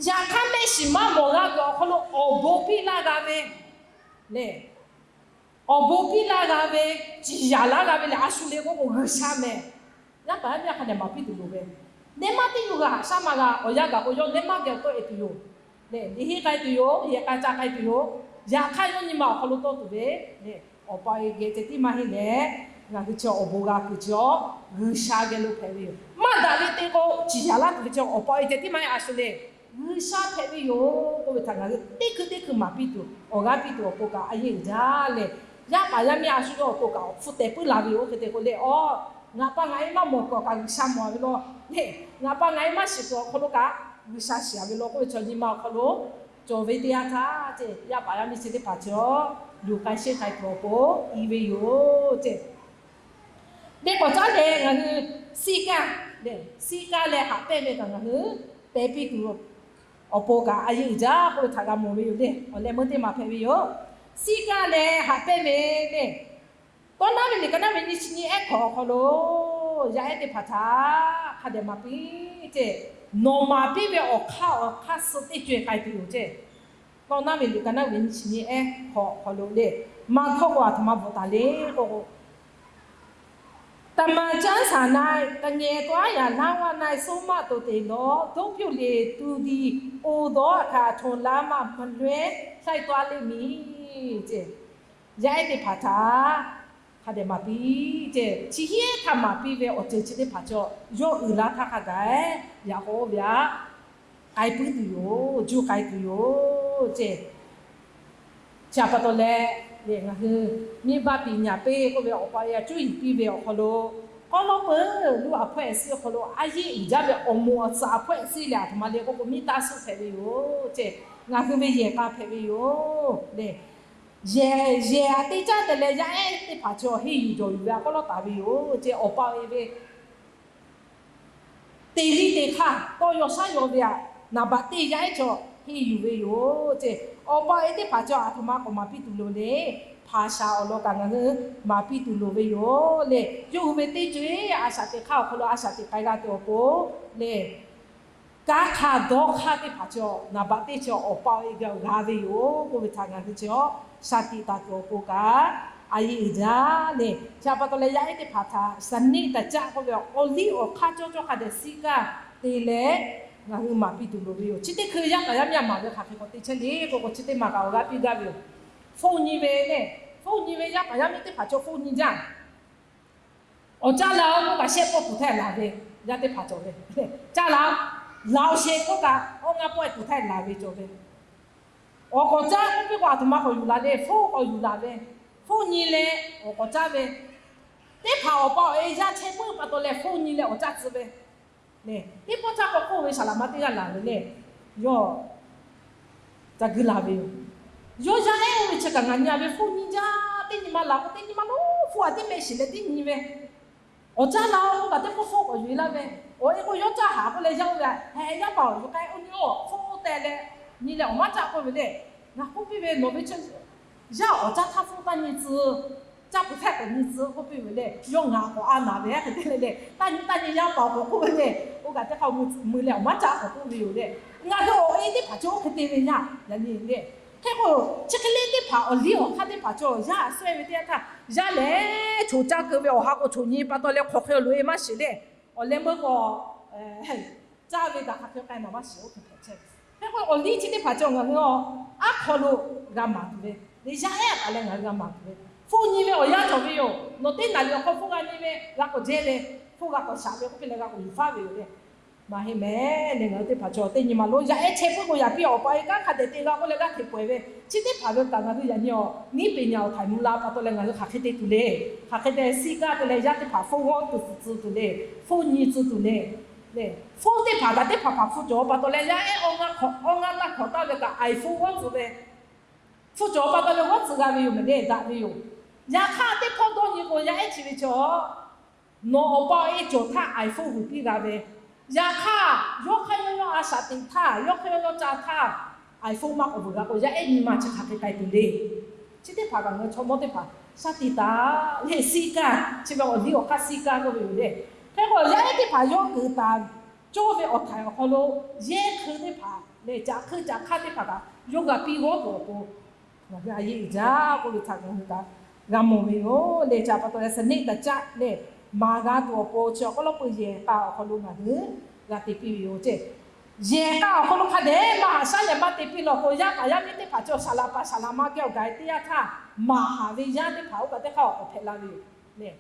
Yaꞈ hk'aˇ, mehˆ shiˍ maˇ mawˬ g'a tuˬ awˬ hk'aw lo awˬ bon piˇ laˇ g'a ve lehˬ, awˬ bon piˇ laˇ g'a ve, ciˍ yanˍ laˇ g'a ve lehˬ, a shu le k'oˆ k'o G'uiˬsha mehˍ. Yaˇ paˍ yaˇ miˇ hk'a dehꞈ maˍ piˇ tuˬ loˍ ve, nehˇ maˇ teˇ yuˬ g'a haꞈ shaˉ maˇ g'a, awˬ yanˇ gaˬ k'o yawˇ nehˇ maˇ geh tawˆ e tuˬ yoˬ. Lehˬ, liꞈ henˇ k'ai tuˬ yoˬ, yehˬ k'ai ca k'ai tuˬ yoˬ. Yaꞈ hk'aˇ, yawˇ nyi ma awˬ hk'aw lo tawˇ tuˬ ve lehˬ, awˬ pa awˬ e geh ceh tiˉ maˇ heˆ leh, ngaˬ hui chi awˬ bon g'a kuiˬ chi awˬ G'uiˬsha geh lo hpehꞈ ve yoˬ. Maˇ daꞈ ve te k'o, ciˍ yanˍ laˇ tuˬ ve chi awˬ pa awˬ e ceh tiˉ maˇ heˆ, a shu le G'uiˬsha hpehꞈ ve yoˬ k'oˆ ve htaꞈ ngaˬ hui teˇ hkui teˇ hkui maˍ piˇ tuˬ, awˬ g'aˇ piˇ tuˬ awˬ pon kaꞈ a yeˇ uiˍ jaˇ leh, yaˇ paˍ yaˇ miˇ a shu yawˇ awˬ to kaꞈ awˬ hpfuhˇ tehꞈ puiˉ la ve yoˬ. Oˇ hk'e te k'o lehˬ, aw, ngaˬ pa ngaˬ e maˇ mawˬ kuiˬ awˬ kaꞈ G'uiˬsha mawˬ a ve law lehˬ, ngaˬ pa ngaˬ e maˇ shiˍ kuiˬ awˬ hk'aw lo kaꞈ G'uiˬsha shiˍ a ve law k'oˆ ve chaw nyi ma awˬ hk'aw lo cawˬ ve teˇ yanˇ htaˇ ceh, yaˇ paˍ yaˇ miˇ chi teˇ hpaˍ chaw luˬ k'ai sheˆ k'ai tuˬ awˬ pon i ve yoˬ ceh. Teˇ k'awꞈ caˉ leh ngaˬ hui siˆ kaˇ leh, siˆ kaˇ leh haꞈ pehnˇ ve kaꞈ ngaˬ hui pehˬ piˇ tuˬ awˬ pon kaꞈ a yeˇ uiˍ jaˇ k'oˆ ve htaꞈ g'a mawˬ ve yoˬ lehˬ, awˬ leh meuˇ teˇ ma hpehꞈ ve yoˬ. Siˆ kaˇ leh haꞈ pehnˇ ve lehˬ, Tawˇ naˉ ve liꞈ ka naˉ ve nyiˇ chi nyiˇ ehˉ hkawꞈ awˬ hk'aw lo, yaˇ ehˉ teˇ hpaˍ htaꞈ hk'a dehꞈ maˍ piˇ ceh, nawˬ maˍ piˇ ve awˬ hk'aˇ awˬ hk'aˇ suh teˇ co e k'ai tuˬ yoˬ ceh. Tawˇ naˉ ve liꞈ ka naˉ ve nyiˇ chi nyiˇ ehˉ hkawꞈ awˬ hk'aw lo lehˬ, maˇ hkawˇ k'o aˬ htoꞈ ma bvuhꞈ taˍ le k'oˆ k'o, သမ္မာကျမ်းစာ၌ သငယ်သွားရာလမ်းဝ၌ ဆုံးမတော်သည့် လမ်းတို့ဖြင့် သူသည် အိုသောအခါ ထိုလမ်းမှ မလွဲလိုက်သွားလိမ့်မည် ceh. Yaˇ ehˉ teˇ hpaˍ htaꞈ hk'a dehꞈ maˍ piˇ ceh, chi hk'e htaꞈ maˍ piˇ ve awˬ ceuˬ chi teˇ hpaˍ chaw yawˇ uiˍ la htaˇ hk'a gaˬ, yaꞈ k'aw oˇ ve aꞈ k'ai puiˉ tuˬ yoˬ, juˇ k'ai tuˬ yoˬ ceh. Chi htaꞈ pa taw leh, ngaˬ hui မိဘပညာပေး k'oˆ ve awˬ pa e a cuˇ yiˍ piˇ ve awˬ hk'aw lo, k'awꞈ lawˇ peuˬ luˇ aˬ hpawehˇ ehˍ suhˉ awˬ hk'aw lo a yeˇ uiˍ jaˇ ve awˬ moˍ awˬ tsuhꞈ aˬ hpawehˇ ehˍ suhˉ lehˬ, aˬ htoꞈ ma le k'oˆ k'o, miˇ taˇ suhˉ hpehꞈ ve yoˬ ceh. Ngaˬ hui ve yehˬ k'a hpehꞈ ve yoˬ lehˬ, yehˬ, yehˬ aꞈ teˇ caˉ te leh yaˇ ehˉ teˇ hpaˍ chaw henˇ yuˬ jawˬ yuˬ ve a k'awꞈ lawˇ taˍ ve yoˬ ceh. Awˬ pa awˬ e ve te liˇ te hk'aˇ tawˇ yaw shaˉ yaw ve aꞈ, naˍ baꞈ teˇ yaˇ ehˉ chaw henˇ yuˬ ve yoˬ ceh. Awˬ pa awˬ e teˇ hpaˍ chaw aˬ htoꞈ ma k'awꞈ maˍ piˇ tuˬ loˍ lehˬ, hpaˍ shaˍ awˬ lawn kaꞈ ngaˬ hui maˍ piˇ tuˬ loˍ ve yoˬ lehˬ, yawˇ hui ve teˇ co e a shaꞈ teꞈ hk'aˇ awˬ hk'aw lo a shaꞈ teꞈ k'ai g'a tuˬ awˬ pon lehˬ, kanˉ hk'a dawˇ hk'aˇ teˇ hpaˍ chaw naˍ baꞈ teˇ chaw awˬ pa awˬ e g'a g'a ve yoˬ k'oˆ ve htaꞈ ngaˬ hui chi shaˍ tiꞈ taˍ tuˬ awˬ pon kaꞈ a yeˇ uiˍ jaˇ lehˬ, chi htaꞈ pa taw leh yaˇ ehˉ teˇ hpaˍ htaꞈ စနစ်တကျ k'oˆ ve awˬ liˇ awˬ hk'aˇ cawˇ cawˇ hk'a dehꞈ siˆ kaˇ te leh ngaˬ hui maˍ piˇ tuˬ loˍ ve yoˬ. Chi teˇ hkui yaˇ paˍ yaˇ miˇ a maˍ ve hk'aˬ hk'e k'awꞈ te chehˇ le k'oˆ k'o, chi teˇ maˬ kaꞈ awˬ g'aˇ piˇ gaˇ ve yoˬ. Hpfuhˆ nyi ve lehˬ, hpfuhˆ nyi ve yaˇ paˍ yaˇ miˇ teˇ hpaˍ chaw hpfuhˆ nyi jaˇ. Awˬ caˇ la-o k'oˆ kaꞈ shehˆ pawˆ peuˬ htaˇ laˬ ve, yaˇ teˇ hpaˍ cawˬ ve. Caˇ la, laˬ-oˬ sheˍ k'oˆ kaꞈ awˬ ngaˇ pawˆ peuˬ htaˇ laˬ ve cawˬ ve. Awˬ k'awꞈ caˇ k'oˆ piˇ k'o, aˬ htoꞈ ma k'awꞈ yuˬ laˬ le, hpfuhˆ k'awꞈ yuˬ laˬ ve. Hpfuhˆ nyi leh awˬ k'awꞈ caˇ ve teˇ hpaˍ awˬ pa awˬ e yaˇ chehˇ puiˉ pa taw leh hpfuhˆ nyi leh awˬ caˇ tcuh ve. Teˇ pawˆ htaˇ k'awꞈ k'oˆ ve saˍ laꞈ ma teˇ g'aˇ laˬ ve lehˬ, yawˇ ca guiˇ la ve yoˬ. Yawˇ yaˇ ehˉ oˇ ve chi kaꞈ ngaˬ nyi a ve hpfuhˆ nyi jaˇ, teˇ nyi ma laˬ k'o teˇ nyi ma lo hpfuhˆ a tiˉ mehˆ shiˍ leh tiˉ nyi ve. Awˬ caˇ la-o k'oˆ kaꞈ teˇ pawˆ hpfuhˆ k'awꞈ yuˬ e laˇ ve. Awˬ e k'o yawˇ caˇ haˍ k'oˆ leh yaˇ oˇ ve, Heh, yaˇ paˍ-oˬ, yuˬ k'ai oˇ nyi oˬ, hpfuhˆ te leh nyi leh awˬ maˇ caˇ k'oˆ ve lehˬ, ngaˬ k'oˆ piˇ ve, nawˬ ve chaw yaˇ awˬ caˇ htaˇ hpfuhˆ taˇ nyi tcuh, caˇ peuˬ htaˇ k'awꞈ nyi tcuh k'oˆ piˇ ve lehˬ, yawˇ ngaˬ k'awꞈ a naˍ ve hk'e te leh lehˬ, taˇ nyi taˇ nyi yaˇ paˍ k'awꞈ k'oˆ ve lehˬ, oˇ kaꞈ teˇ hk'a mui leh awˬ maˇ caˇ k'awꞈ k'oˆ ve yoˬ lehˬ, ngaˬ hui awˬ e teˇ hpaˍ chaw oˇ hk'e te ve yaˇ yaꞈ nyi lehˬ. Hk'e k'o, chi hk'e le teˇ hpaˍ awˬ liˇ awˬ hk'aˇ teˇ hpaˍ chaw yaˇ a suhˉ e ve teˇ yanˇ htaˇ, yaˇ lehˬ choˬ caˇ keu ve awˬ ha k'o choˬ nyi pa taw leh hk'aˬ hk'e loꞈ e maˇ shiˍ lehˬ, awˬ leh meuˇ k'o caˇ ve kaꞈ hk'aˬ hk'e k'ai naˍ maˇ shiˍ oˇ hk'e hpehꞈ chehˇ ve. Hk'e k'o awˬ liˇ chi teˇ hpaˍ chaw ngaˬ hui aˬ, aˉ hk'aw lo g'a maˍ tuˬ ve, leh yaˇ ehˉ a taˍ leh ngaˬ hui g'a maˍ tuˬ ve. Hpfuhˆ nyi ve awˬ yanˇ cawˬ ve yoˬ. Nawˬ teˇ naˍ liꞈ awˬ hk'aw hpfuhˆ g'a nyi ve g'a k'awꞈ jehˇ ve, hpfuhˆ g'a k'awꞈ shaꞈ ve k'oˆ piˇ leh g'a k'awꞈ yuˬ faˉ ve yoˬ lehˬ. Maˇ heˆ mehˍ lehˬ, ngaˬ hui teˇ hpaˍ chaw teˇ nyi ma lo yaˇ ehˉ chehˇ puiˉ k'o yaꞈ piˇ awˬ pa e kanˉ hk'a dehꞈ te g'a k'oˆ leh g'aˇ hteꞈ pawehˬ ve, chi teˇ hpaˍ ve kaꞈ ngaˬ hui yaꞈ nyi awˬ niˉ peˍ nyaꞈ awˬ htaiˍ mvuh la pa taw leh ngaˬ hui hk'aˬ hk'e te tuˬ le. Hk'aˬ hk'e te siˆ kaˇ te leh yaˇ teˇ hpaˍ hpfuhˆ g'awˇ tuˬ tcuh tuˬ le, hpfuhˆ nyi tcuh tuˬ le. Hpfuhˆ teˇ hpaˍ kaꞈ teˇ hpaˍ hpaˍ hpfuhˆ cawˬ pa taw leh yaˇ ehˉ awˬ ngaˇ taˇ hkawꞈ taˇ ve kaꞈ iPhone g'awˇ tcuh ve, hpfuhˆ cawˬ pa taw leh g'awˇ tcuh g'a ve yoˬ mehˍ lehˬ, daꞈ ve yoˬ. Yaꞈ hk'aˇ teˇ hpawˇ dawˇ nyi k'o yaˇ ehˉ chi ve chaw nawˬ awˬ pa awˬ e cawˬ htaˇ iPhone vuiˬ piˇ g'a ve. Yaꞈ hk'aˇ, yawˇ hk'aˇ yawˇ yawˇ a shaꞈ teꞈ htaˇ, yawˇ hk'aˇ yawˇ yawˇ caˇ htaˇ, iPhone maˇ k'awꞈ vuiˬ g'a k'o, yaˇ ehˉ nyi ma chi hk'aˬ hk'e k'ai tuˬ le. Chi teˇ hpaˍ kaꞈ ngaˬ hui chaw mawˇ teˇ hpaˍ shaˉ tiꞈ taˍ lehˬ, siˆ kaˇ chi ve awˬ liˇ awˬ hk'aˇ siˆ kaˇ k'oˆ ve yoˬ lehˬ. Hk'e k'o yaˇ ehˉ teˇ hpaˍ yawˇ kuiˬ taˍ cawˇ ve awˬ htaiˍ awˬ hk'aw lo yehˇ hk'eu teˇ hpaˍ lehˬ, caꞈ hkeuˆ caꞈ hk'aˇ teˇ hpaˍ kaꞈ yawˇ g'a piˇ g'awˇ tuˬ awˬ pon, ngaˬ hui a yeˇ uiˍ jaˇ k'oˆ ve htaꞈ ngaˬ hui kaꞈ g'a mawˬ ve yoˬ. Lehˬ, chi pa taw leh สเนหะ caˆ lehˬ, maˍ g'a tuˬ awˬ pon chi awˬ hk'aw lo peuˬ yehˬ k'a awˬ hk'aw lo ngaˬ hui g'a te piˇ ve yoˬ ceˇ. Yehˬ k'a awˬ hk'aw lo hk'a dehꞈ maˇ haꞈ shaˉ leh maˇ te piˇ lawˬ k'o, yaˇ paˍ yaˇ miˇ teˇ hpaˍ chi awˬ saˍ laꞈ paˍ saˍ laꞈ ma geh awˬ gaˬ teˇ yanˇ htaˇ, maˍ haˍ ve yaˇ teˇ hpaˍ oˇ kaꞈ teˇ hk'aˇ awˬ hpehꞈ la ve yoˬ lehˬ.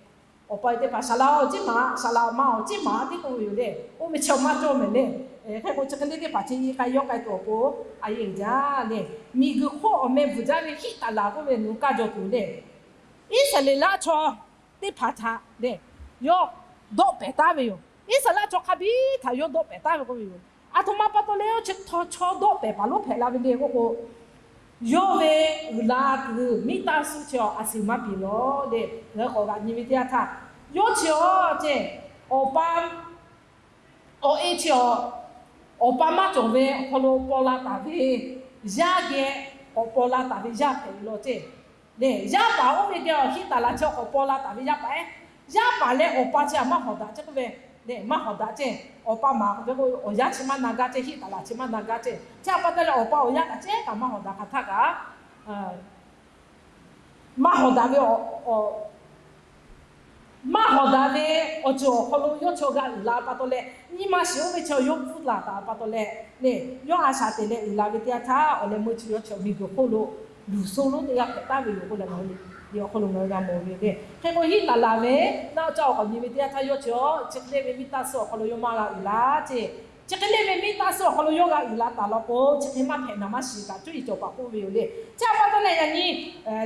Awˬ pa teˇ hpaˍ saˍ laꞈ awˬ ciˉ maˍ, saˍ laꞈ ma awˬ ciˉ maˍ teˇ k'oˆ ve yoˬ lehˬ. Oˇ ve chi maˇ cawˇ mehˍ lehˬ. Hk'e k'o chi hk'e le teˇ hpaˍ chi i k'ai yawˇ k'ai tuˬ awˬ pon a yeˇ uiˍ jaˇ lehˬ, miˬguiˬ hk'oˆ awˬ meh bvuhˬ jaˇ ve Hiˆtaˍlaˍ k'oˆ ve nawˬ hui kaˇ jaw tuˬ lehˬ, Iˉsaˍreˍlaˆ chaw teˇ hpaˍ htaꞈ lehˬ, yawˇ dawˆ pehˍ taˉ ve yoˬ. Iˉsaˍreˍlaˆ chaw hk'a biˇ htaꞈ yawˇ dawˆ pehˍ taˇ ve k'oˆ ve yoˬ. Aˬ htoꞈ ma pa taw leh yawˇ chi htawˇ chaw dawˆ pehˍ paˍ lonˉ hpehꞈ la ve le k'oˆ k'o, yawˇ ve uiˍ la kuiˬ miˇ taˇ suh chi awˬ a suhˍ maˇ piˍ lawˬ lehˬ, ngaˬ hui k'awꞈ g'aꞈ nyi ve teˇ yanˇ htaˇ, yawˇ chi awˬ ceˇ, awˬ pa awˬ e chi awˬ, awˬ pa maˇ cawˬ ve awˬ hk'aw lo paw la taˍ ve yaˇ geh k'awꞈ paw la taˍ ve yaˇ hpehꞈ ve law ceˇ. Lehˬ, yaˇ paˍ oˇ ve geh awˬ Hiˆtaˍlaˍ chi k'awꞈ paw la taˍ ve yaˇ paˍ ehˉ, yaˇ paˍ leh awˬ pa chi htaꞈ maˇ hawˍ daꞈ ceˇ k'oˆ ve lehˬ, maˇ hawˍ daꞈ ceˇ. Awˬ pa maˍ k'oˆ ve k'o, awˬ yaˇ chi maˇ na gaˇ ceˇ, Hiˆtaˍlaˍ chi maˇ na gaˇ ceˇ. Chi htaꞈ pa taw leh awˬ pa awˬ yaˇ kaꞈ ceˉ kaꞈ maˇ hawˍ daꞈ hk'aˬ htaˇ kaꞈ maˇ hawˍ daꞈ ve awˬ, maˇ hawˍ daꞈ ve awˬ ceuˬ awˬ hk'aw lo yawˇ chi awˬ g'a uiˍ la pa taw leh, nyi ma shiˍ oˇ ve chi awˬ yawˇ pfuhˇ laˬ taˍ pa taw leh, lehˬ, yawˇ a shaꞈ teꞈ leh uiˍ la ve teˇ yanˇ htaˇ, awˬ leh meuˇ chi yawˇ chi miˬguiˬ hk'oˆ lo luˬ sho lonˉ teˇ g'aˇ hpehꞈ taˍ ve yoˬ k'oˆ leh ngaˬ hui, awˬ hk'aw lo ngaˬ hui g'a mawˬ ve lehˬ. Hk'e k'o Hiˆtaˍlaˍ ve naˆ tsuhˇ awˬ k'awꞈ nyi ve teˇ yanˇ htaˇ yawˇ chi chi hk'e le ve miˇ taˇ suh awˬ hk'aw lo yawˇ maˇ g'a uiˍ la ceˇ. Chi hk'e le ve miˇ taˇ suh awˬ hk'aw lo yawˇ g'a uiˍ la taˍ law k'o, chi hk'e maˇ hpehꞈ naˍ maˇ shiˍ kaꞈ cuˇ yiˍ cawˬ paˍ k'oˆ ve yoˬ lehˬ. Chi htaꞈ pa taw leh yaꞈ nyi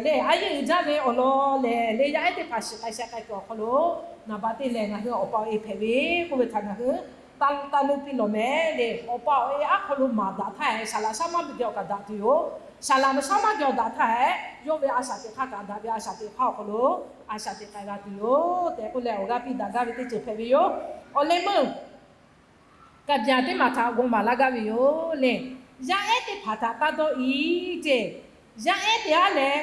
lehˬ, a yeˇ uiˍ jaˇ ve awˬ lawn lehˬ, lehˬ yaˇ ehˉ teˇ hpaˍ shiˍ k'ai sheh k'ai kuiˬ awˬ hk'aw lo, naˍ baꞈ te lehˬ ngaˬ hui awˬ pa awˬ e hpehꞈ ve k'oˆ ve htaꞈ ngaˬ hui taˇ taˇ nuˇ piˇ lawˬ mehˍ lehˬ, awˬ pa awˬ e aˉ hk'aw lo maˍ daꞈ htaˇ, saˍ laꞈ shaˉ maˇ geh awˬ kaꞈ daꞈ tuˬ yoˬ. Saˍ laꞈ shaˉ maˇ geh awˬ daꞈ htaˇ, yawˇ ve a shaꞈ teꞈ hk'aˇ kaꞈ daꞈ ve a shaꞈ teꞈ hk'aˇ awˬ hk'aw lo a shaꞈ teꞈ k'ai g'a tuˬ yoˬ tehꞈ k'oˆ leh, awˬ g'aˇ piˇ daꞈ gaˇ ve teˇ ceuˬ hpehꞈ ve yoˬ. Awˬ leh meuˇ kaꞈ byaˬ teˇ maˬ htaꞈ g'aw maˍ laˇ gaˇ ve yoˬ lehˬ, yaˇ ehˉ teˇ hpaˍ htaꞈ taˇ dawˇ i ceˇ. Yaˇ ehˉ te aˉ leh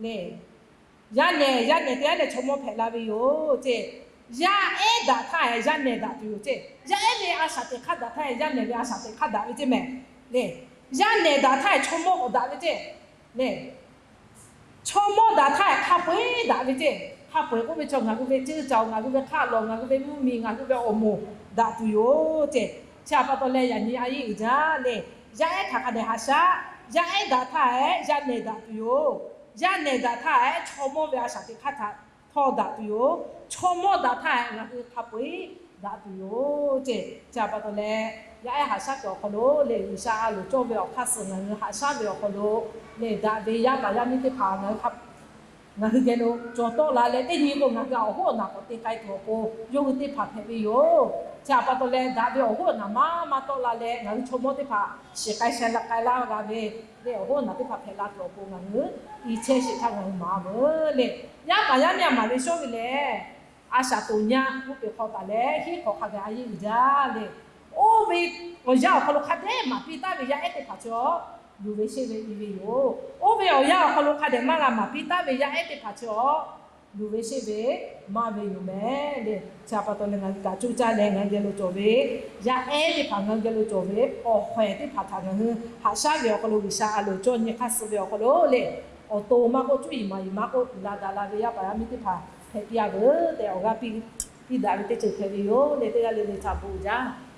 lehˬ, yaˇ nehˬ, yaˇ nehˬ te aˉ leh chaw mawˇ hpehꞈ la ve yoˬ ceˇ. Yaˇ ehˉ daꞈ htaˇ yaˇ nehˬ daꞈ tuˬ yoˬ ceˇ. Yaˇ ehˉ ve a shaꞈ teꞈ hk'aˇ daꞈ htaˇ yaˇ nehˬ ve a shaꞈ teꞈ hk'aˇ daꞈ ve ceˇ mehˍ lehˬ, yaˇ nehˬ daꞈ htaˇ chaw mawˇ k'awꞈ daꞈ ve ceˇ lehˬ, chaw mawˇ daꞈ htaˇ hk'a peu eˬ daꞈ ve ceˇ. Hk'a peu eˬ k'oˆ ve chaw ngaˬ hui ve ceuˇ caˬ-oˬ, ngaˬ hui ve hk'aˆ lawˬ, ngaˬ hui ve mvuhˇmiˬ, ngaˬ hui ve awˬ moˍ daꞈ tuˬ yoˬ ceˇ. Chi htaꞈ pa taw leh yaꞈ nyi a yeˇ uiˍ jaˇ lehˬ, yaˇ ehˉ htaꞈ hk'a dehꞈ haꞈ shaˉ. Yaˇ ehˉ daꞈ htaˇ yaˇ nehˬ daꞈ tuˬ yoˬ. Yaˇ nehˬ daꞈ htaˇ chaw mawˇ ve a shaꞈ teꞈ hk'aˇ htaꞈ htawˇ daꞈ tuˬ yoˬ. Chaw mawˇ daꞈ htaˇ ngaˬ hui hk'a peu eˬ daꞈ tuˬ yoˬ ceˇ. Chi htaꞈ pa taw leh, yaˇ ehˉ haꞈ shaˉ kuiˬ awˬ hk'aw lo lehˬ, G'uiˬsha a loˍ cawˇ ve awˬ hk'aˇ suh ngaˬ hui haꞈ shaˉ ve awˬ hk'aw lo lehˬ, daꞈ ve yaˇ paˍ yaˇ miˇ teˇ hpaˍ ngaˬ hui geh lo cawˬ tawˆ la leh, teˇ nyi k'o ngaˬ hui awˬ hoˉ awˬ naˬ k'awꞈ te k'ai tuˬ awˬ pon yawˇ hui teˇ hpaˍ hpehꞈ ve yoˬ. Chi htaꞈ pa taw leh, daꞈ ve awˬ hoˉ awˬ naˬ maˇ maˇ tawˆ la leh, ngaˬ hui chaw mawˇ teˇ hpaˍ shiˍ k'ai sheh la k'ai laˇ g'a ve lehˬ, awˬ hoˉ awˬ naˬ teˇ hpaˍ hpehꞈ la tuˬ awˬ pon ngaˬ hui i chehˇ sheˍ htaˇ ngaˬ hui maˍ veuˬ lehˬ, yaˇ paˍ yaˇ miˇ a maˍ ve shawˉ ve lehˬ, a shaꞈ toˍ nyaˇ g'uˇ peˬ hk'aw taˍ leh, hiˉ hk'awꞈ hk'a gaˬ a yeˇ uiˍ jaˇ lehˬ, oˇ ve awˬ yanˇ awˬ hk'aw lo hk'a dehꞈ maˍ piˇ taˉ ve yaˇ ehˉ teˇ hpaˍ chi awˬ luˬ ve sheˆ ve i ve yoˬ. Oˇ ve awˬ yanˇ awˬ hk'aw lo hk'a dehꞈ maˇ g'a maˍ piˇ taˉ ve yaˇ ehˉ teˇ hpaˍ chi awˬ luˬ ve sheˆ ve maˇ ve yoˬ mehˍ lehˬ. Chi htaꞈ pa taw leh ngaˬ hui kaꞈ coˇ caˇ leh ngaˬ hui geh lo cawˬ ve yaˇ ehˉ teˇ hpaˍ, ngaˬ hui geh lo cawˬ ve awˬ hk'awehˍ teˇ hpaˍ htaꞈ ngaˬ hui haꞈ shaˉ ve awˬ hk'aw lo, G'uiˬsha a loˍ cawˇ nyi hk'aˇ suh ve awˬ hk'aw lo lehˬ, awˬ to maˇ k'oˆ, cuˇ yiˍ maˍ yiˍ maˇ k'oˆ, uiˍ la daꞈ la ve yaˇ paˍ yaˇ miˇ teˇ hpaˍ hpehꞈ piˇ a veuˬ tehꞈ awˬ g'aˇ piˇ daꞈ ve teˇ ceuˬ hpehꞈ ve yoˬ lehˬ, teˇ g'aˇ le le htaꞈ bon uiˍ jaˇ.